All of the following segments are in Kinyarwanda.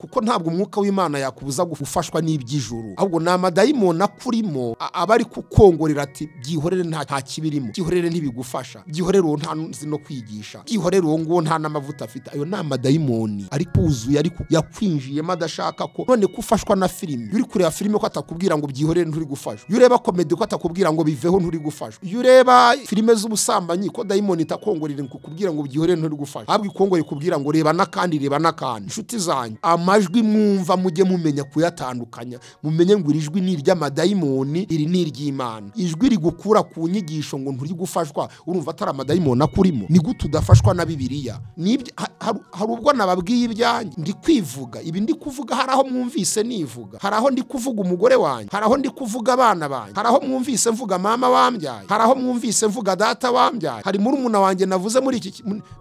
Kuko ntabwo umwuka w'Imana yakubuza gufashwa n'iby'ijuru, ahubwo ni amadayimoni akurimo aba ari kukongorera ati byihorere nta kibirimo, byihorere ntibigufasha, byihorere uwo nta nzi no kwigisha, byihorere uwo nguwo nta n'amavuta afite. Ayo ni amadayimoni ari kuzuye, ariko yakwinjiyemo adashaka ko none kufashwa na filime. Iyo uri kureba filime ko atakubwira ngo byihorere nturi gufashwa, iyo ureba komedi ko atakubwira ngo biveho nturi gufashwa, iyo ureba filime z'ubusambanyi ko dayimoni itakongorera kukubwira ngo byihorere nturi gufashwa, ahubwo ikongorera ikubwira ngo reba n'akandi, reba n'akandi. Inshuti zanyu, amajwi mwumva mujye mumenya kuyatandukanya, mumenye ngo iri jwi ni iry'amadayimoni, iri ni iry'Imana. Ijwi rigukura ku nyigisho ngo nturi gufashwa, urumva atari amadayimoni akurimo. Ni gute udafashwa na Bibiliya? Hari ubwo nababwiye ibyanjye ndi kwivuga, ibi ndi kuvuga hari aho mwumvise nivuga, hari aho ndi kuvuga umugore wanjye, hari aho ndi kuvuga abana banjye, hari aho mwumvise mvuga mama wambyaye, hari aho mwumvise mvuga data wambyaye, hari murumuna wanjye navuze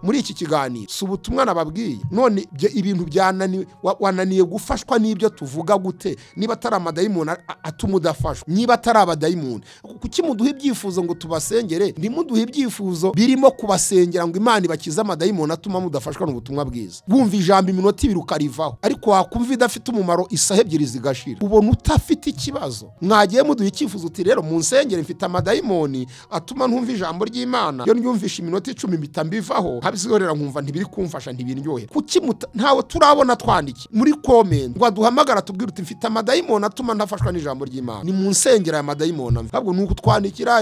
muri iki kiganiro. Si ubutumwa nababwiye? None ibintu byananiwe, wananiye gufashwa n'ibyo tuvuga gute niba atari amadayimoni atuma udafashwa, niba atari abadayimoni? Kuki muduha ibyifuzo ngo tubasengere, ntimuduhe ibyifuzo birimo kubasengera ngo Imana ibakize amadayimoni atuma mudafashwa n'ubutumwa bwiza? Wumva ijambo iminota ibiri ukarivaho, ariko wakumva idafite umumaro isaha ebyiri zigashira, ubona utafite ikibazo. Mwagiye muduha icyifuzo uti rero munsengere mfite amadayimoni atuma ntumva ijambo ry'Imana, iyo ndyumvisha iminota 10 mpita mbivaho, nkabisigorera nkumva ntibiri kumfasha, ntibiryohe. Kuki ntawe turabona twandiki muri comment ngo aduhamagara tubwire uti mfite amadayimoni atuma ntafashwa n'ijambo ry'Imana, ni munsengera aya madayimoni? Ahubwo nuko twandikira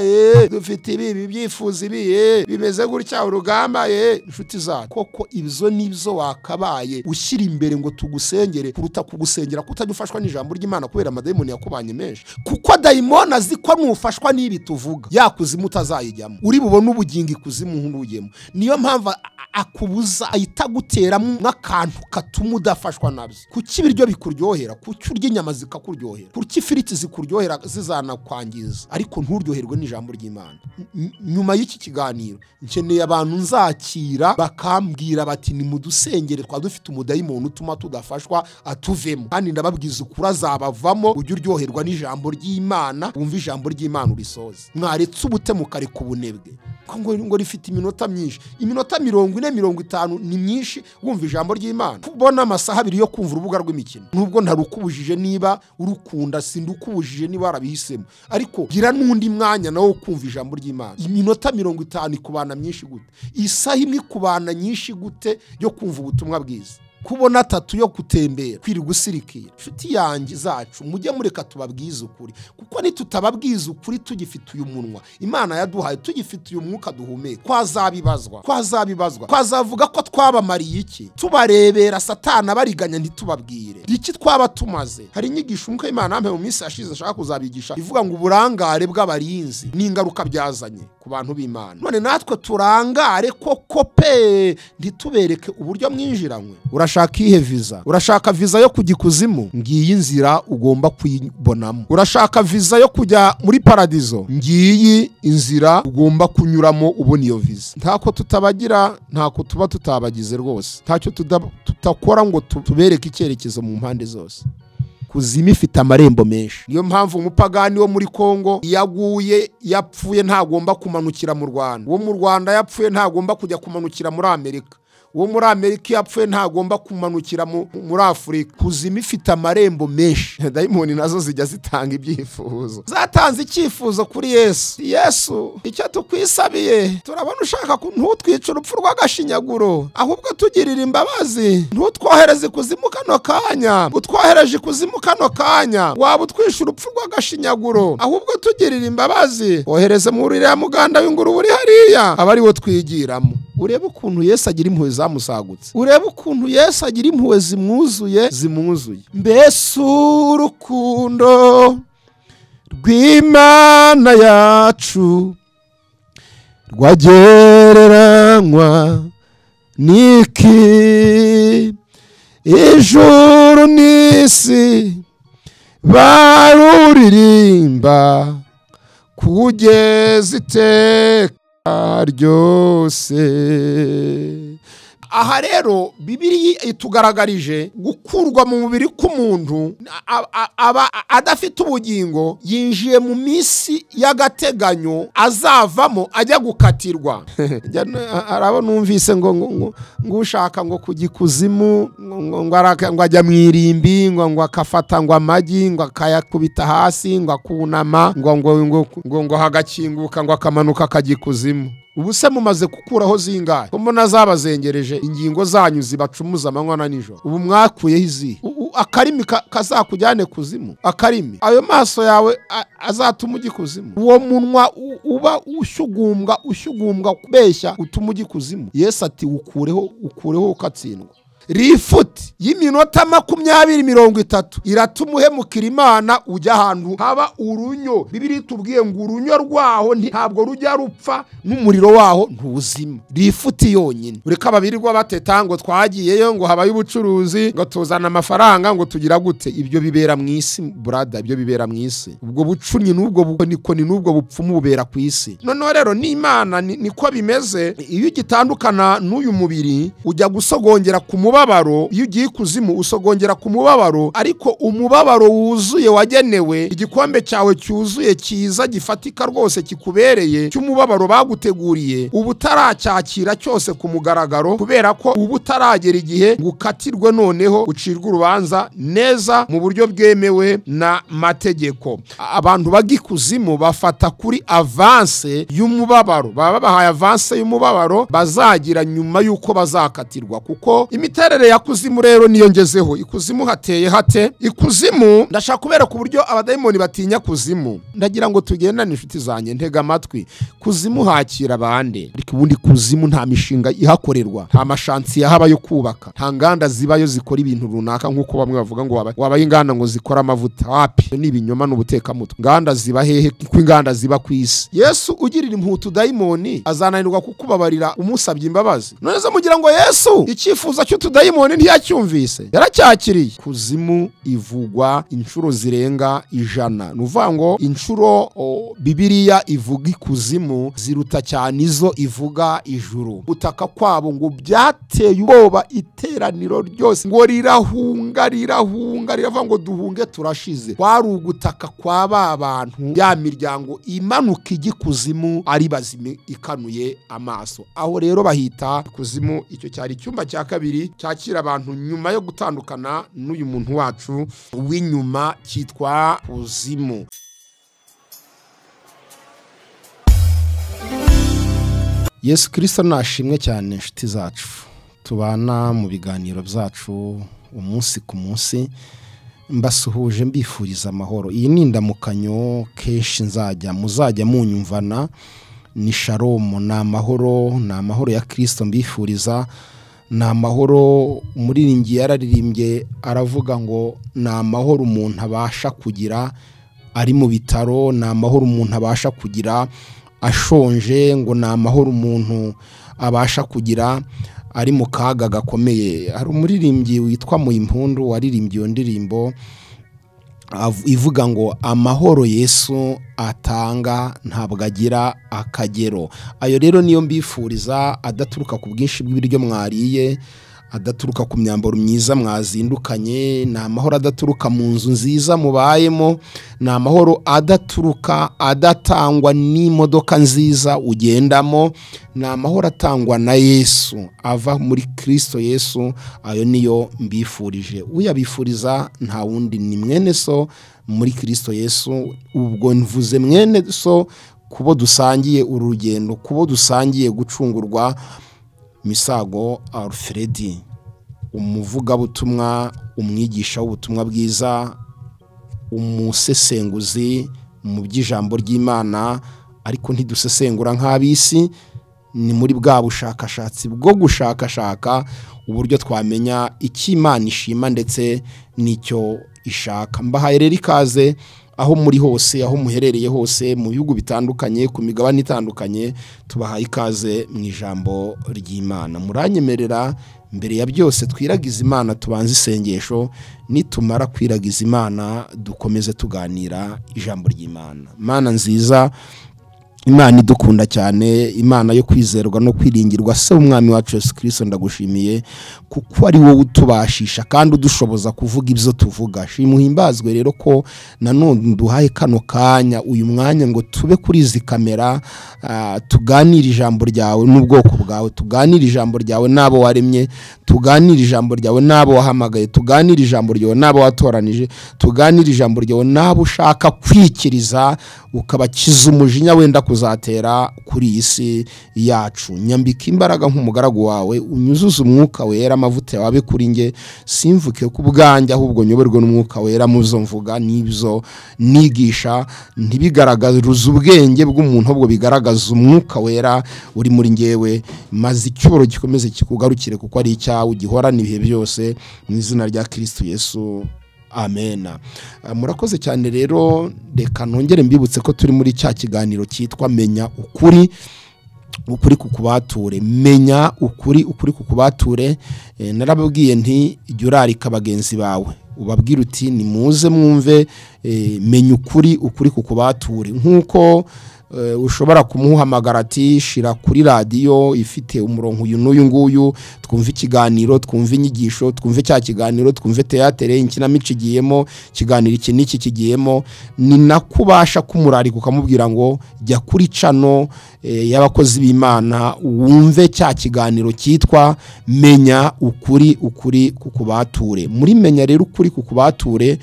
dufite ibi byifuzo ibi bimeze gutya urugamba. Inshuti zacu, koko ibyo nibyo wakabaye ushyira imbere ngo tugusengere kuruta kugusengera kutajya ufashwa n'ijambo ry'Imana kubera amadayimoni yakubanye menshi. Kuko dayimoni azi ko nufashwa n'ibi tuvuga yakuzimu utazayijyamo, uri bubone ubugingo ikuzimu ntujyemo. Niyo mpamvu akubuza, ahita aguteramo nk'akantu katuma udafashwa nabyo. Kuki ibiryo bikuryohera, kuki urya inyama zikakuryohera, kuki ifiriti zikuryohera zizanakwangiza, ariko nturyoherwe n'ijambo ry'Imana? Nyuma y'iki kiganiro nkeneye abantu nzakira bakambwira bati ni mudusengere twa dufite umudayimoni utuma tudafashwa atuvemo. Kandi ndababwiza ukuri azabavamo, ujye uryoherwa n'ijambo ry'Imana, wumva ijambo ry'Imana urisoze. Mwaretse ubute mukareka ubunebwe ngo rifite iminota myinshi, iminota 40 50 ni myinshi wumva ijambo ry'Imana. Kubona amasaha abiri yo kumva urubuga rw'imikino, nubwo ntarukubujije niba urukunda, sindukubujije niba warabihisemo, ariko gira n'undi mwanya nawo kumva ijambo ry'Imana. Iminota 50 ikubana myinshi gute? Isaha imwe ikubana nyinshi gute yo kumva ubutumwa bwiza? Kubona atatu yo gutembera, kwirirwa usirikira. Inshuti yanjye zacu, mujye mureka tubabwize ukuri, kuko nitutababwiza ukuri tugifite uyu munwa Imana yaduhaye, tugifite uyu mwuka duhumeka, kwazabibazwa, kwazabibazwa, kwazavuga ko twabamariye iki, tubarebera Satana bariganya ntitubabwire iki twaba tumaze. Hari inyigisho umwuka Imana ampe mu minsi yashize ashaka kuzabigisha, ivuga ngo uburangare bw'abarinzi n'ingaruka byazanye ku bantu b'Imana. None natwe turangare koko pe, ntitubereke uburyo mwinjiranywe. Urashaka ihe visa? Urashaka visa yo kujya ikuzimu? Ngiyi inzira ugomba kuyibonamo. Urashaka visa yo kujya muri paradizo? Ngiyi inzira ugomba kunyuramo ubona iyo visa. Ntako tutabagira, ntako tuba tutabagize rwose, ntacyo tutakora ngo tubereke icyerekezo mu mpande zose. Kuzimu ifite amarembo menshi. Niyo mpamvu umupagani wo muri Kongo yaguye yapfuye ntagomba kumanukira mu Rwanda, uwo mu Rwanda yapfuye ntagomba kujya kumanukira muri Amerika, uwo muri Amerika yapfuye ntagomba kumanukira muri Afurika. Kuzimu ifite amarembo menshi. Dayimoni nazo zijya zitanga ibyifuzo. Zatanze icyifuzo kuri Yesu. Yesu, icyo tukwisabiye, turabona ushaka ntutwice urupfu rw'agashinyaguro, ahubwo tugirira imbabazi, ntutwohereze ikuzimu kano kanya, utwohereje ikuzimu kano kanya, waba utwishe urupfu rw'agashinyaguro, ahubwo tugirira imbabazi, ohereze muri uriya muganda w'ingurube uri hariya, aba ari wo twigiramo. Urebe ukuntu Yesu agira impuhwe zamusagutse, urebe ukuntu Yesu agira impuhwe zimwuzuye, zimwuzuye. Mbese urukundo rw'Imana yacu rwagereranywa n'iki? Ijuru n'isi baruririmba kugeza iteka ryose. Aha rero Bibiliya itugaragarije gukurwa mu mubiri k'umuntu aba adafite ubugingo, yinjiye mu minsi y'agateganyo azavamo ajya gukatirwa. Arabo numvise ngo ngo ushaka ngo kujya ikuzimu ngo ajya mu irimbi ngo akafata ngo amagi ngo akayakubita hasi ngo akunama ngo ngo ngo ngo hagakinguka ngo akamanuka akajya ikuzimu. Ubu se mumaze gukuraho zingahe? Ko mbona zabazengereje ingingo zanyu zibacumuza amanywa na nijoro. Ubu mwakuyeho izihe? Akarimi kazakujyane kuzimu. Akarimi ayo maso yawe azatuma ujya ikuzimu. Uwo munwa uba ushyugumbwa kubeshya utuma ujya ikuzimu. Yesu ati ukureho ukatsindwa. Rifuti y'iminota 20 30 iratuma uhemukira Imana ujya ahantu haba urunyo. Bibiliya itubwiye ngo urunyo rwaho ntabwo rujya rupfa n'umuriro waho ntuzima. Rifuti yonyine. Ureka babirirwa bateta ngo twagiyeyo ngo habaye ubucuruzi ngo tuzana amafaranga ngo tugira gute. Ibyo bibera mu isi brother, ibyo bibera mu isi. Ubwo bucunyi n'ubwo bukonikoni n'ubwo bupfumu bubera ku isi. Noneho rero n'Imana niko bimeze. Iyo ugitandukana n'uyu mubiri ujya gusogongera ku mubabaro. Iyo ugiye ikuzimu usogongera ku mubabaro, ariko umubabaro wuzuye wagenewe igikombe cyawe cyuzuye cyiza gifatika rwose kikubereye cy'umubabaro baguteguriye, ubu utaracyakira cyose ku mugaragaro, kubera ko ubu utaragera igihe ngo ukatirwe noneho ucirwe urubanza neza mu buryo bwemewe na mategeko. Abantu bajya ikuzimu bafata kuri avance y'umubabaro, baba babahaye avance y'umubabaro bazagira nyuma y'uko bazakatirwa. Kuko imiterere ya kuzimu rero niyo ngezeho. Ikuzimu hateye hate? Ikuzimu ndashaka kubera ku buryo abadayimoni batinya kuzimu. Ndagira ngo tugendane inshuti zanjye, ntega amatwi. Kuzimu hakira bande? Ariko ubundi kuzimu nta mishinga ihakorerwa, nta mashansi yahaba yo kubaka, nta nganda zibayo zikora ibintu runaka nkuko bamwe bavuga ngo wabaye inganda ngo zikora amavuta. Wapi, ni ibinyoma n'ubutekamutwe. Nganda ziba hehe? Kuko inganda ziba ku isi. Yesu ugirira imputu dayimoni azananirwa kukubabarira umusabye imbabazi. None se mugira ngo Yesu icyifuzo cy'utudayimoni ntiyacyumvise? Yaracyakiriye. Kuzimu ivugwa inshuro zirenga 100. Nuvuga ngo inshuro Bibiliya ivuga ikuzimu ziruta cyane izo ivuga ijuru. Gutaka kwabo ngo byateye ubwoba iteraniro ryose, ngo rirahunga riravuga ngo duhunge turashize. Kwari ugutaka kwa ba bantu, ya miryango imanuka ijya ikuzimu ari bazime ikanuye amaso. Aho rero bahita ikuzimu. Icyo cyari icyumba cya kabiri cyakira abantu nyuma yo gutandukana n'uyu muntu wacu w'inyuma, cyitwa kuzimu. Yesu Kristo nashimwe cyane inshuti zacu tubana mu biganiro byacu umunsi ku munsi. Mbasuhuje mbifuriza amahoro. Iyi ni indamukanyo kenshi muzajya munyumvana. Ni shalom, ni amahoro, ni amahoro ya Kristo mbifuriza. Ni amahoro. Umuririmbyi yararirimbye aravuga ngo ni amahoro umuntu abasha kugira ari mu bitaro, ni amahoro umuntu abasha kugira ashonje, ngo ni amahoro umuntu abasha kugira ari mu kaga gakomeye. Hari umuririmbyi witwa Muhimpundu waririmbye iyo ndirimbo ivuga ngo amahoro Yesu atanga ntabwo agira akagero. Ayo rero niyo mbifuriza, adaturuka ku bwinshi bw'ibiryo mwariye, adaturuka ku myambaro myiza mwazindukanye, ni amahoro adaturuka mu nzu nziza mubayemo, ni amahoro adaturuka adatangwa n'imodoka nziza ugendamo, ni amahoro atangwa na Yesu ava muri Kristo Yesu. Ayo niyo mbifurije. Uyabifuriza nta wundi ni mwene so muri Kristo Yesu. Ubwo mvuze mwene so kubo dusangiye urugendo, kubo dusangiye gucungurwa. Misago Alfredi, umuvugabutumwa, umwigisha w'ubutumwa bwiza, umusesenguzi mu by'ijambo ry'Imana, ariko ntidusesengura nk'abisi. Ni muri bwa bushakashatsi bwo gushakashaka uburyo twamenya icyo Imana ishima ndetse n'icyo ishaka. Mbahaye rero ikaze aho muri hose, aho muherereye hose, mu bihugu bitandukanye, ku migabane itandukanye, tubahaye ikaze mu ijambo ry'Imana. Muranyemerera mbere ya byose twiragize Imana, tubanze isengesho, nitumara kwiragiza Imana dukomeze tuganira ijambo ry'Imana. Mana nziza, Imana idukunda cyane, Imana yo kwizerwa no kwiringirwa, se umwami wacu Yesu Kristo, ndagushimiye kuko ari wowe utubashisha kandi udushoboza kuvuga ibyo tuvuga. Shima uhimbazwe rero ko nanone duhaye kano kanya, uyu mwanya ngo tube kuri izi kamera, tuganire ijambo ryawe n'ubwoko bwawe, tuganire ijambo ryawe n'abo waremye, tuganire ijambo ryawe n'abo wahamagaye, tuganire ijambo ryawe n'abo watoranije, tuganire ijambo ryawe n'abo ushaka kwikiriza ukabakiza umujinya wenda kuzatera kuri iyi si yacu. Nyambika imbaraga nk'umugaragu wawe, unyuzuze umwuka wera, amavuta yawe abe kuri nge, simvuke ku bwanjye ahubwo nyoborwe n'umwuka wera mu byo mvuga n'ibyo nigisha, ntibigaragaze ubwenge bw'umuntu ahubwo bigaragaza umwuka wera uri muri ngewe, maze icyubahiro gikomeze kikugarukire kuko ari icyawe ugihorana ibihe byose, mu izina rya Kristo Yesu, amena. Murakoze cyane rero, reka nongere mbibutse ko turi muri cya kiganiro cyitwa Menya Ukuri, ukuri kukubature. Menya ukuri, ukuri kukubature. Narababwiye nti jya urarika bagenzi bawe, ubabwira uti nimuze mwumve menya ukuri, ukuri kukubature. Nkuko ushobora kumuhamagara ati shira kuri radiyo ifite umurongo uyu n'uyu nguyu, twumve ikiganiro, twumve inyigisho, twumve cya kiganiro, twumve teatere, inkinamico igiyemo, ikiganiro iki n'iki kigiyemo. Ni nako ubasha kumurarika ukamubwira ngo jya kuri cano y'abakozi b'Imana wumve cya kiganiro cyitwa Menya Ukuri, ukuri kukubature. Muri Menya rero ukuri kukubature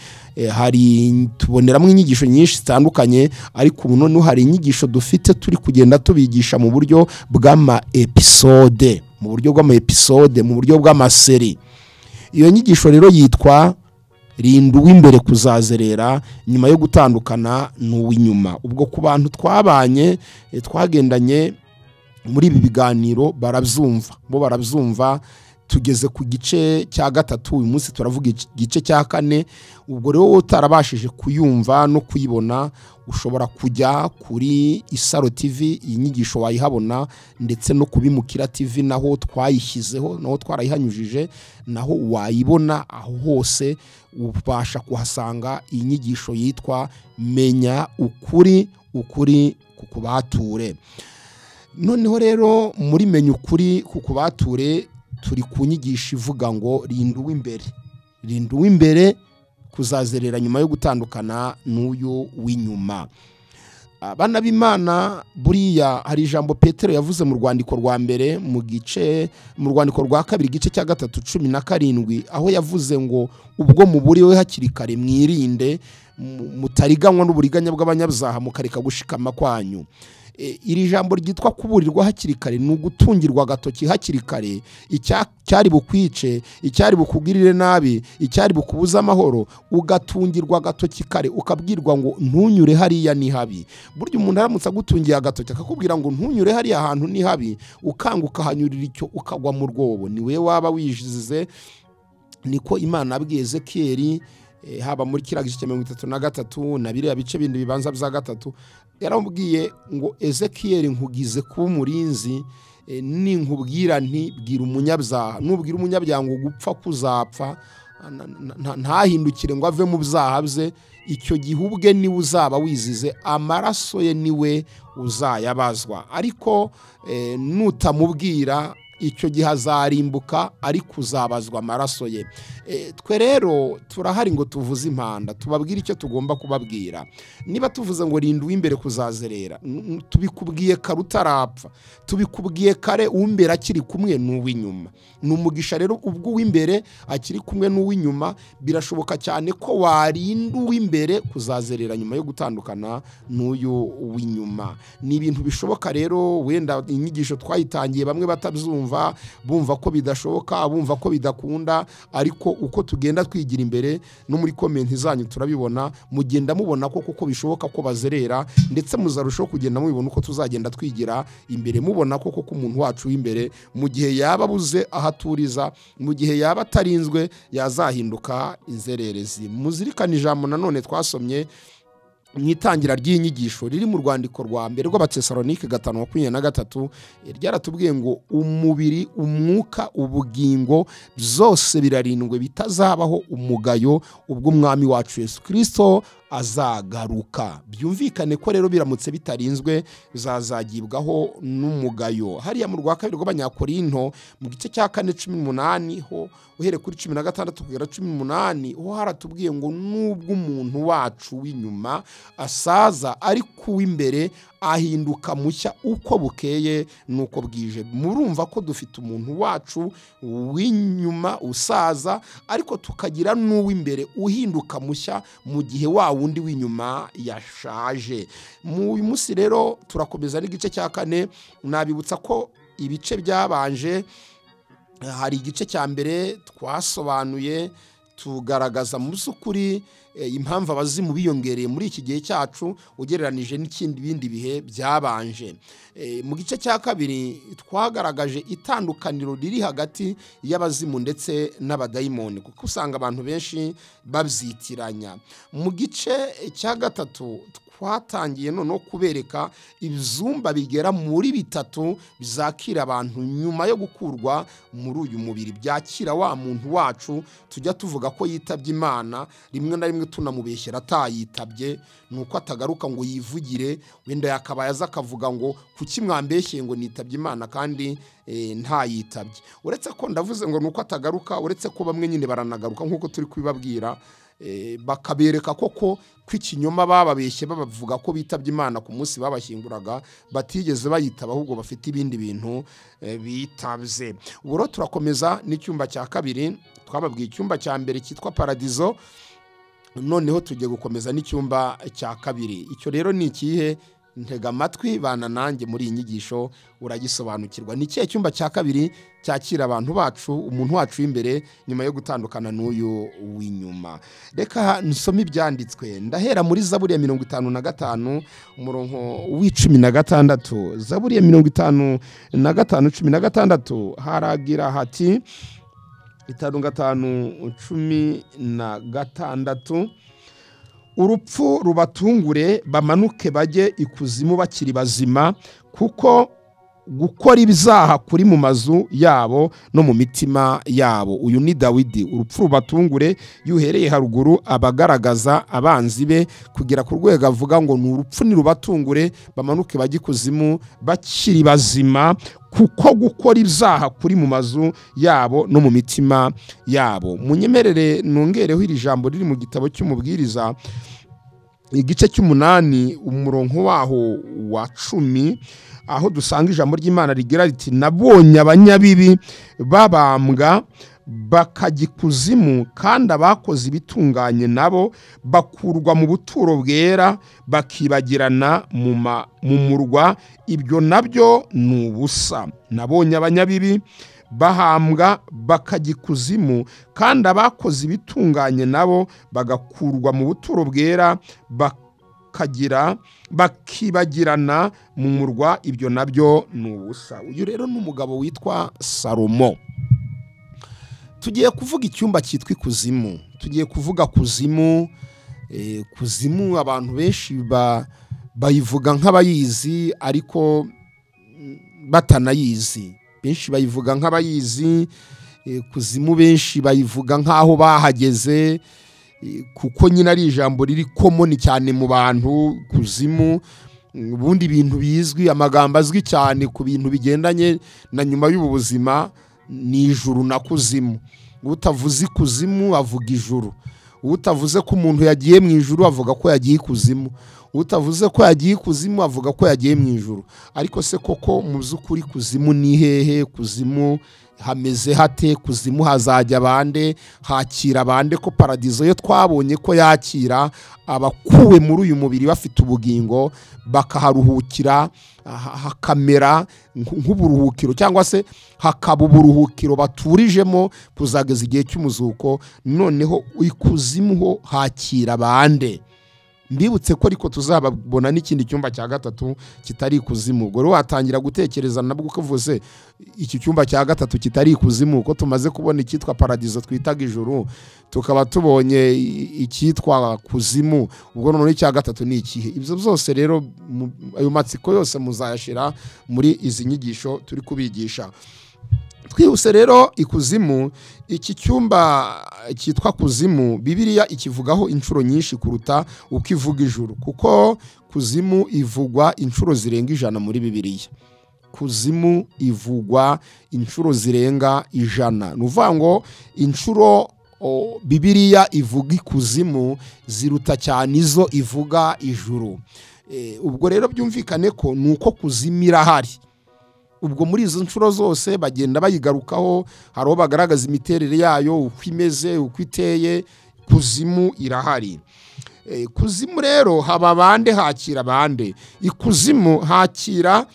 hari tuboneramo inyigisho nyinshi zitandukanye, ariko ubu noneho hari inyigisho dufite turi kugenda tubigisha mu buryo bw'ama episode, mu buryo bw'ama episode, mu buryo bw'amaseri. Iyo nyigisho rero yitwa Rinda uw'imbere kuzazerera nyuma yo gutandukana n'uw'inyuma. Ubwo ku bantu twabanye, twagendanye muri ibi biganiro barabyumva, bo barabyumva. Tugeze ku gice cya 3, uyu munsi turavuga igice cya 4. Ubwo rero utarabashije kuyumva no kuyibona, ushobora kujya kuri Isaro TV, iyi nyigisho wayihabona, ndetse no kubimukira TV naho twayishyizeho, naho twarayihanyujije, naho wayibona. Aho hose ubasha kuhasanga iyi nyigisho yitwa Menya Ukuri, ukuri kukubature. Noneho rero muri Menya Ukuri kukubature turi ku nyigisho ivuga ngo rinda uw'imbere, rinda uw'imbere kuzazerera nyuma yo gutandukana n'uyu w'inyuma. Abana b'Imana, buriya hari ijambo Petero yavuze mu rwandiko rwa mbere, mu gice, mu rwandiko rwa 2 igice cya 3 17, aho yavuze ngo ubwo muburiwe hakiri kare mwirinde mutariganywa n'uburiganya bw'abanyabyaha mukareka gushikama kwanyu. Iri jambo ryitwa kuburirwa hakiri kare ni ugutungirwa agatoki hakiri kare, icyari bukwice, icyari bukugirire nabi, icyari bukubuza amahoro, ugatungirwa agatoki kare, ukabwirwa ngo ntunyure hariya ni habi. Burya umuntu aramutse agutungiye agatoki akakubwira ngo ntunyure hariya hantu ni habi, ukanga ukahanyurira icyo ukagwa mu rwobo, ni we waba wijize. Niko Imana abwiye Ezekiyeli, haba muri kiriya gice cya 33 na biriya bice bindi bibanza bya 3, yaramubwiye ngo Ezekiyeli nkugize kuba umurinzi, ninkubwira nti bwira umunyabyaha, nubwira umunyabyaha ngo gupfa kuzapfa, ntahindukire ngo ave mu byaha bye, icyo gihe ubwe niwe uzaba wizize, amaraso ye niwe uzayabazwa. Ariko nutamubwira icyo gihe azarimbuka, ariko uzabazwa amaraso ye. Twe rero turahari ngo tuvuze impanda, tubabwire icyo tugomba kubabwira. Niba tuvuze ngo rinda uw'imbere kuzazerera, tubikubwiye kare utarapfa, tubikubwiye kare uw'imbere akiri kumwe n'uw'inyuma. Ni umugisha rero ubwo uw'imbere akiri kumwe n'uw'inyuma, birashoboka cyane ko warinda uw'imbere kuzazerera nyuma yo gutandukana n'uyu w'inyuma. Ni ibintu bishoboka rero, wenda inyigisho twayitangiye bamwe batabyumva, bumva ko bidashoboka, bumva ko bidakunda, ariko uko tugenda twigira imbere no muri comment zanyu turabibona, mugenda mubona ko koko bishoboka ko bazerera, ndetse muzarushaho kugenda mubibona uko tuzagenda twigira imbere, mubona ko koko umuntu wacu w'imbere mu gihe yaba abuze ahaturiza, mu gihe yaba atarinzwe, yazahinduka inzererezi. Muzirikane ijambo nanone twasomye mu itangira ry'inyigisho riri mu rwandiko rwa mbere rw'Abatesalonike 5:23, ryaratubwiye ngo umubiri, umwuka, ubugingo byose birarindwe bitazabaho umugayo ubwo umwami wacu Yesu Kristo azagaruka. Byumvikane ko rero biramutse bitarinzwe bizazagibwaho n'umugayo. Hariya mu rwa kabiri rw'Abanyakorinto mu gice cya 4:18 ho uhere kuri 16 kugera 18 ho haratubwiye ngo nubwo umuntu wacu w'inyuma asaza, ariko uw'imbere ahinduka mushya uko bukeye nuko bwije. Murumva ko dufite umuntu wacu w'inyuma usaza, ariko tukagira n'uw'imbere uhinduka mushya mu gihe wa wundi w'inyuma yashaje. Mu uyu munsi rero turakomeza n'igice cya 4. Nabibutsa ko ibice byabanje, hari igice cya mbere twasobanuye tugaragaza mu by'ukuri impamvu abazimu biyongereye muri iki gihe cyacu ugereranije n'ikindi bindi bihe byabanje. Mu gice cya kabiri twagaragaje itandukaniro riri hagati y'abazimu ndetse n'abadayimoni, kuko usanga abantu benshi babyitiranya. Mu gice cya gatatu twatangiye noneho kubereka ibyumba bigera muri 3 bizakira abantu nyuma yo gukurwa muri uyu mubiri, byakira wa muntu wacu tujya tuvuga ko yitabye Imana, rimwe na rimwe tunamubeshyera atayitabye, nuko atagaruka ngo yivugire, wenda yakabaye aza akavuga ngo kuki mwambeshyeye ngo nitabye Imana kandi ntayitabye. Uretse ko ndavuze ngo nuko atagaruka, uretse ko bamwe nyine baranagaruka nkuko turi kubibabwira, bakabereka koko kw'ikinyoma bababeshye babavuga ko bitabye Imana ku munsi babashyinguraga batigeze bayitaba, ahubwo bafite ibindi bintu bitabye. Ubu rero turakomeza n'icyumba cya kabiri. Twababwiye icyumba cya mbere cyitwa paradizo, noneho tugiye gukomeza n'icyumba cya kabiri. Icyo rero ni ikihe? Ntega amatwi bana nanjye muri iyi nyigisho uragisobanukirwa. Ni ikihe cyumba cya kabiri cyakira abantu bacu, umuntu wacu w'imbere nyuma yo gutandukana n'uyu w'inyuma? Reka nsome ibyanditswe. Ndahera muri Zaburi ya 55 umurongo w'16. Zaburi ya 55:16 haragira hati 55:16: urupfu rubatungure bamanuke bajye ikuzimu bakiri bazima, kuko gukora ibyaha kuri mu mazu yabo no mu mitima yabo. Uyu ni Dawidi. Urupfu rubatungure yuhereye haruguru abagaragaza abanzi be kugera ku rwego avuga ngo ni urupfu nirubatungure bamanuke bajye ikuzimu bakiri bazima, kuko gukora ibyaha kuri mu mazu yabo no mu mitima yabo. Munyemerere nongereho iri jambo riri mu gitabo cy'umubwiriza igice cy'umunani umurongo waho wa 10, aho dusanga ijambo ry'Imana rigira riti: nabonye abanyabibi babambwa bakajya ikuzimu, kandi abakoze ibitunganye nabo bakurwa mu buturo bwera bakibagirana mu murwa, ibyo nabyo ni ubusa. Nabonye abanyabibi bahambwa bakajya ikuzimu, kandi abakoze ibitunganye nabo bagakurwa mu buturo bwera bakibagirana mu murwa, ibyo nabyo ni ubusa. Uyu rero ni umugabo witwa Salomo. Tugiye kuvuga icyumba cyitwa ikuzimu. Tugiye kuvuga kuzimu. Kuzimu abantu benshi bayivuga nk'abayizi ariko batanayizi. Benshi bayivuga nk'abayizi, kuzimu benshi bayivuga nk'aho bahageze, kuko nyine ari ijambo riri common cyane mu bantu. Kuzimu ubundi ibintu bizwi, amagambo azwi cyane ku bintu bigendanye na nyuma y'ubu buzima ni ijuru na kuzimu. Utavuze ikuzimu avuga ijuru, utavuze ko umuntu yagiye mu ijuru avuga ko yagiye ikuzimu, utavuze ko yagiye ikuzimu avuga ko yagiye mu ijuru. Ariko se koko mu by'ukuri kuzimu ni hehe? Kuzimu hameze hate? Kuzimu hazajya bande? Hakira bande? Ko paradizo yo twabonye ko yakira abakuwe muri uyu mubiri bafite ubugingo bakaharuhukira, hakamera nk'uburuhukiro cyangwa se hakaba uburuhukiro baturijemo kuzageza igihe cy'umuzuko. Noneho ikuzimu ho hakira bande? Mbibutse ko ariko tuzababona n'ikindi cyumba cya gatatu kitari ikuzimu. Ubwo rero watangira gutekereza nabwo ukavuze iki cyumba cya gatatu kitari ikuzimu, ko tumaze kubona icyitwa paradizo twitaga ijuru, tukaba tubonye icyitwa kuzimu, ubwo none icya gatatu ni ikihe? Ibyo byose rero ayo matsiko yose muzayashira muri izi nyigisho turi kubigisha. Twihuse rero, ikuzimu, iki cyumba cyitwa kuzimu, Bibiliya ikivugaho inshuro nyinshi kuruta uko ivuga ijuru, kuko kuzimu ivugwa inshuro zirenga 100 muri Bibiliya. Kuzimu ivugwa inshuro zirenga 100. Ni ukuvuga ngo inshuro Bibiliya ivuga ikuzimu ziruta cyane izo ivuga ijuru. Ubwo rero byumvikane ko nuko kuzimu irahari. Ubwo muri izo nshuro zose bagenda bayigarukaho, hari aho bagaragaza imiterere yayo, uko imeze, uko iteye. Kuzimu irahari. Kuzimu rero haba bande, hakira bande? Ikuzimu hakira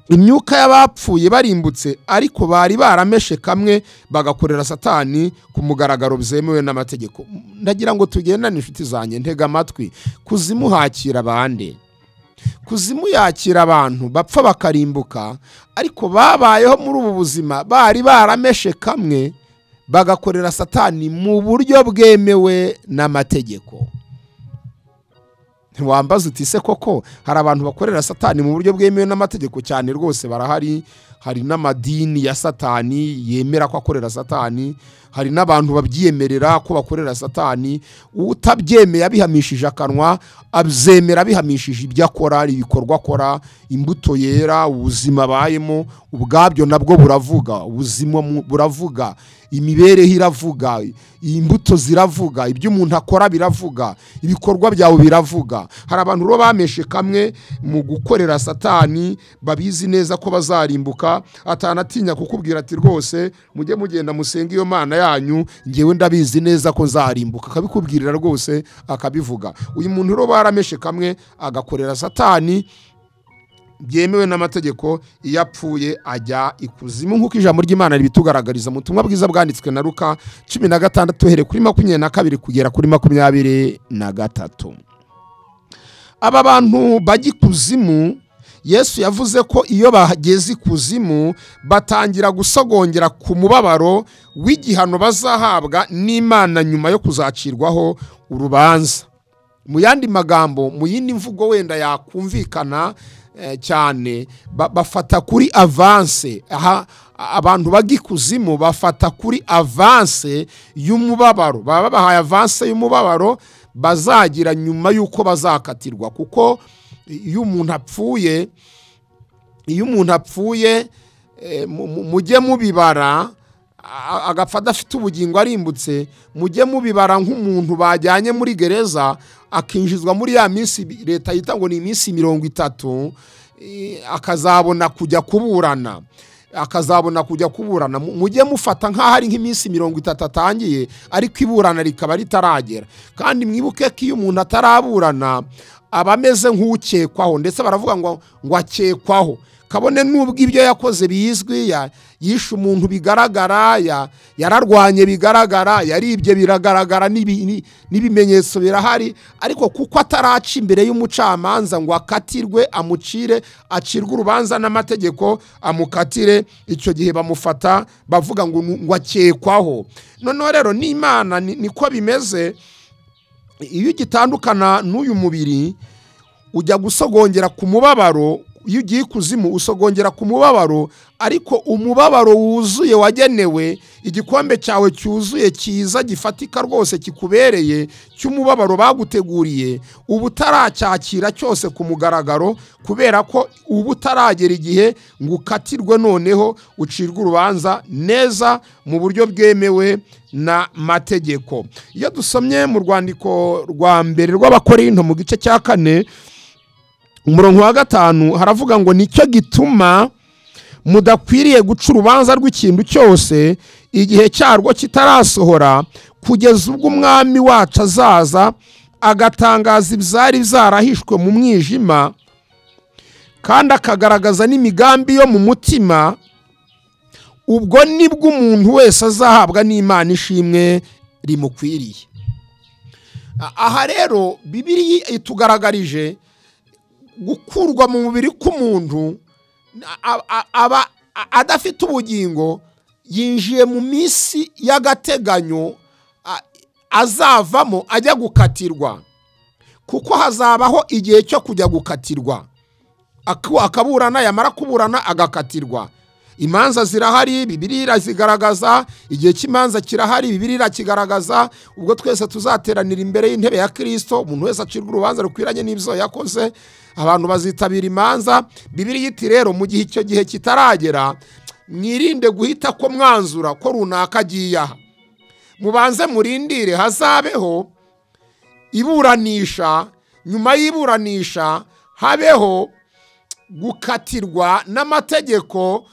imyuka y'abapfuye barimbutse, ariko bari barameshe kamwe bagakorera Satani ku mugaragaro byemewe n'amategeko. Ndagira ngo tugendane inshuti zanjye, ntega amatwi. Kuzimu hakira bande? Kuzimu yakira abantu bapfa bakarimbuka, ariko babayeho muri ubu buzima bari barameshe kamwe bagakorera Satani mu buryo bwemewe n'amategeko. Ntiwambaza uti se koko hari abantu bakorera Satani mu buryo bwemewe n'amategeko? Cyane rwose barahari. Hari n'amadini ya Satani yemera ko akorera Satani, hari n'abantu babyiyemerera ko bakorera Satani. Utabyemeye abihamishije akanwa, abyemera abihamishije ibyo akora, ibikorwa akora, imbuto yera, ubuzima abayemo ubwabyo nabwo buravuga, ubuzima buravuga, imibereho iravuga, imbuto ziravuga, ibyo umuntu akora biravuga, ibikorwa byawe biravuga. Hari abantu rero bameshe kamwe mu gukorera Satani, babizi neza ko bazarimbuka, atanatinya kukubwira ati rwose mujye mugenda musenge iyo Mana yanyu, ngewe ndabizi neza ko nzarimbuka, akabikubwirira rwose akabivuga. Uyu muntu rero barameshe kamwe agakorera Satani byemewe n'amategeko, iyo apfuye ajya ikuzimu, nk'uko ijambo ry'Imana ribitugaragariza mu butumwa bwiza bwanditswe na Luka 16 uhereye kuri 22 kugera kuri 23. Aba bantu bajya ikuzimu, Yesu yavuze ko iyo bageze ikuzimu batangira gusogongera ku mubabaro w'igihano bazahabwa n'Imana nyuma yo kuzacirwaho urubanza. Mu yandi magambo, mu yindi mvugo wenda yakumvikana cyane, bafata kuri avance. Aha abantu bajya ikuzimu bafata kuri avance y'umubabaro, baba babahaye avance y'umubabaro bazagira nyuma y'uko bazakatirwa. Kuko iyo umuntu apfuye, mujye mubibara agapfa adafite ubugingo arimbutse, mujye mubibara nk'umuntu bajyanye muri gereza akinjizwa muri ya minsi leta yita ngo ni iminsi 30, akazabona kujya kuburana, Mujye mufata nk'aho ari nk'iminsi 30 atangiye, ariko iburana rikaba ritaragera. Kandi mwibuke ko iyo umuntu ataraburana aba ameze nk'ukekwaho, ndetse baravuga ngo akekwaho, kabone nubwo ibyo yakoze bizwi, yishe umuntu bigaragara, yararwanye bigaragara, yaribye biragaragara, n'ibimenyetso birahari, ariko kuko ataraca imbere y'umucamanza ngo akatirwe, amucire, acirwe urubanza n'amategeko amukatire, icyo gihe bamufata bavuga ngo akekwaho. Noneho rero n'Imana niko bimeze, iyo ugitandukana n'uyu mubiri ujya gusogongera ku mubabaro. Iyo ugiye ikuzimu usogongera ku mubabaro, ariko umubabaro wuzuye wagenewe, igikombe cyawe cyuzuye cyiza gifatika rwose kikubereye cy'umubabaro baguteguriye, uba utaracyakira cyose ku mugaragaro, kubera ko uba utaragera igihe ngo ukatirwe, noneho ucirwe urubanza neza mu buryo bwemewe n'amategeko. Iyo dusomye mu rwandiko rwa mbere rw'Abakorinto mu gice cya 4 umurongo wa 5 haravuga ngo nicyo gituma mudakwiriye guca urubanza rw'ikintu cyose igihe cyarwo kitarasohora, kugeza ubwo umwami wacu azaza agatangaza ibyari byarahishwe mu mwijima, kandi akagaragaza n'imigambi yo mu mutima. Ubwo nibwo umuntu wese azahabwa n'Imana ishimwe rimukwiriye. Aha rero Bibiliya itugaragarije gukurwa mu mubiri k'umuntu aba adafite ubugingo, yinjiye mu minsi y'agateganyo azavamo ajya gukatirwa, kuko hazabaho igihe cyo kujya gukatirwa, akaburana, yamara kuburana agakatirwa. Imanza zirahari, Bibiliya irazigaragaza. Igihe cy'imanza kirahari, Bibiliya irakigaragaza. Ubwo twese tuzateranira imbere y'intebe ya Kristo, umuntu wese acirwa urubanza rukwiranye n'ibyo yakoze. Abantu bazitabira imanza. Bibiliya iti rero mu gihe icyo gihe kitaragera, mwirinde guhita ko mwanzura ko runaka agiye aha. Mubanze murindire hazabeho iburanisha, nyuma y'iburanisha habeho gukatirwa n'amategeko,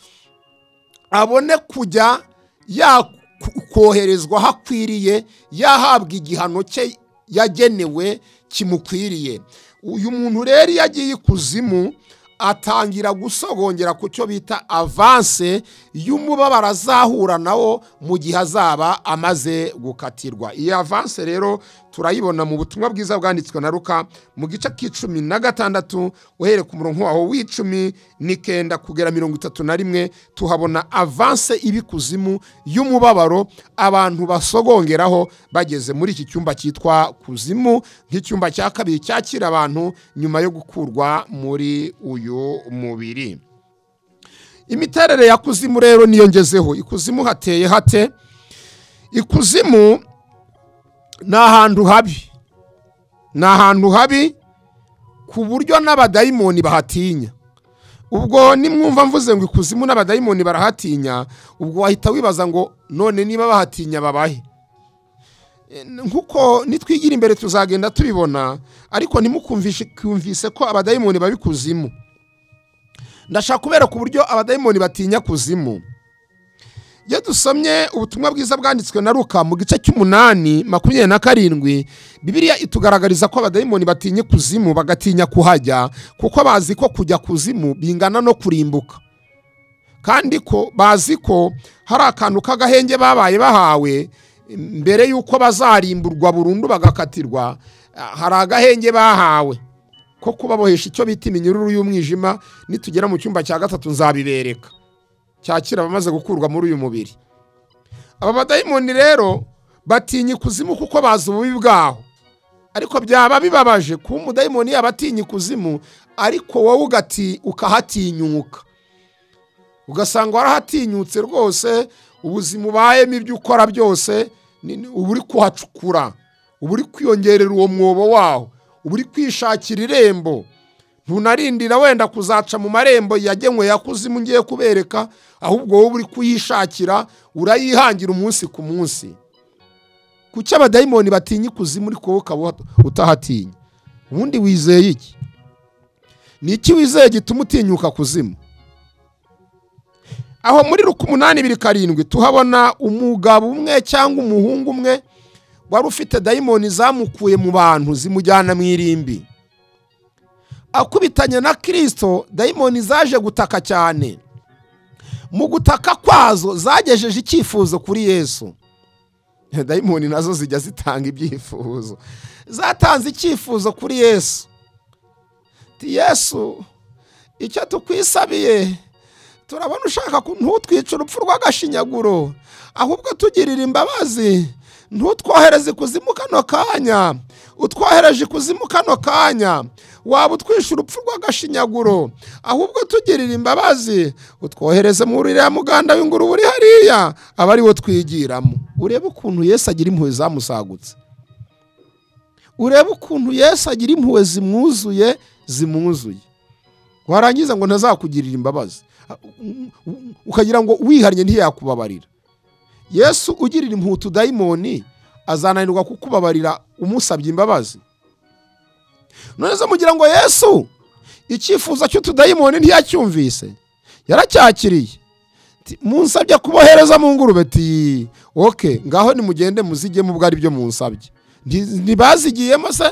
abone kujya yakoherezwa hakwiriye, yahabwa igihano cye yagenewe kimukwiriye. Uyu muntu rero yagiye ikuzimu atangira gusogongera ku cyo bita avance y'umubabaro azahura nawo mu gihe azaba amaze gukatirwa. Iyi avance rero turayibona mu butumwa bwiza bwanditswe na Luka mu gice k'icumi na gatandatu, uhereye ku murongo waho w'icumi n'ikenda kugera 31, tuhabona avance ibikuzimu y'umubabaro abantu basogongeraho bageze muri iki cyumba cyitwa kuzimu, nk'icyumba cya kabiri cyakira abantu nyuma yo gukurwa muri uyu mubiri. Imiterere ya kuzimu rero niyo ngezeho. Ikuzimu hateye hate? Ikuzimu ni ahantu habi, ni ahantu habi ku buryo n'abadayimoni bahatinya. Ubwo nimwumva mvuze ngo ikuzimu n'abadayimoni barahatinya, ubwo wahita wibaza ngo none niba bahatinya babahe? Nkuko nitwigira imbere tuzagenda tubibona, ariko ntimukumvise ko abadayimoni babikuzimu. Ndashaka kubera ku buryo abadayimoni batinya kuzimu. Iyo dusomye ubutumwa bwiza bwanditswe na Luka mu gice cy'umunani 27, Bibiliya itugaragariza ko abadayimoni batinya kuzimu, bagatinya kuhajya, kuko bazi ko kujya kuzimu bingana no kurimbuka, kandi ko bazi ko hari akantu k'agahenge babaye bahawe mbere y'uko bazarimburwa burundu bagakatirwa. Hari agahenge bahawe ko kubabohesha icyo bita iminyururu y'umwijima. Nitugera mu cyumba cya gatatu nzabibereka, cyakira abamaze gukurwa muri uyu mubiri. Aba badayimoni rero batinya ikuzimu kuko bazi ububi bwaho. Ariko byaba bibabaje kuba umudayimoni yaba atinya ikuzimu, ariko wowe ukahatinyuka, ugasanga warahatinyutse rwose. Ubuzima ubayemo, ibyo ukora byose, uba uri kuhacukura, uba uri kwiyongerera uwo mwobo waho, uba uri kwishakira irembo. Ntunarindira wenda kuzaca mu marembo yagenwe ya kuzimu ngiye kubereka, ahubwo wowe uri kuyishakira, urayihangira umunsi ku munsi. Kuki abadayimoni batinya ikuzimu ariko wowe ukaba utahatinya? Ubundi wizeye iki? Ni iki wizeye gituma utinyuka kuzimu? Aho muri Luka 8:27 tuhabona umugabo umwe cyangwa umuhungu umwe wari ufite dayimoni zamukuye mu bantu zimujyana mu irimbi. Akubitanye na Kristo, dayimoni zaje gutaka cyane. Mu gutaka kwazo zagejeje icyifuzo kuri Yesu. Dayimoni nazo zijya zitanga ibyifuzo. Zatanze icyifuzo kuri Yesu. Ti Yesu, icyo tukwisabiye, turabona ushaka ntutwice urupfu rw'agashinyaguro, ahubwo tugirira imbabazi, ntutwohereze ikuzimu kano kanya, utwohereje ikuzimu kano kanya, waba utwishe urupfu rw'agashinyaguro, ahubwo tugirira imbabazi, utwohereze muri uriya muganda w'ingurube uri hariya, aba ari wo twigiramo. Urebe ukuntu Yesu agira impuhwe zamusagutse. Urebe ukuntu Yesu agira impuhwe zimwuzuye, zimwuzuye. Warangiza ngo ntazakugirira imbabazi, ukagira ngo wihariye ntiyakubabarira. Yesu ugirira impuhwe dayimoni azananirwa kukubabarira umusabye imbabazi? None se mugira ngo Yesu icyifuzo cy'utudayimoni ntiyacyumvise? Yaracyakiriye. Munsabye kubohereza mu ngurube, ti okay, ngaho nimugende muzigemo ubwo ari byo munsabye. Ntibazigiyemo se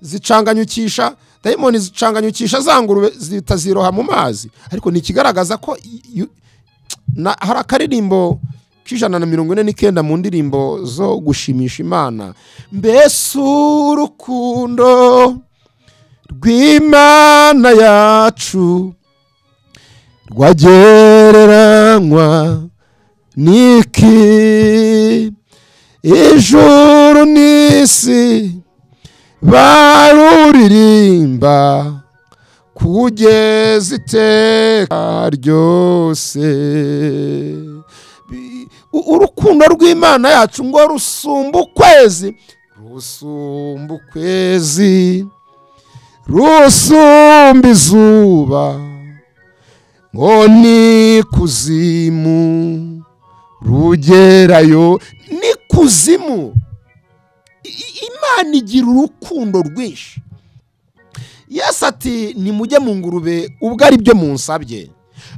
zicanganyukisha dayimoni, zicanganyukisha za ngurube zitaziroha mu mazi. Ariko nikigaragaza ko hari akaririmbo k'149 mu ndirimbo zo gushimisha Imana. Mbese urukundo rw'Imana yacu rwagereranywa n'iki? Ijuru n'isi baruririmba kugeza iteka ryose. Urukundo rw'Imana yacu ngo rusumba ukwezi, rusumba ukwezi, rusumba izuba, ngo ni kuzimu rugerayo. Ni kuzimu. Imana igira urukundo rwinshi. Yesu ati nimujye mu ngurube ubwo ari byo munsabye.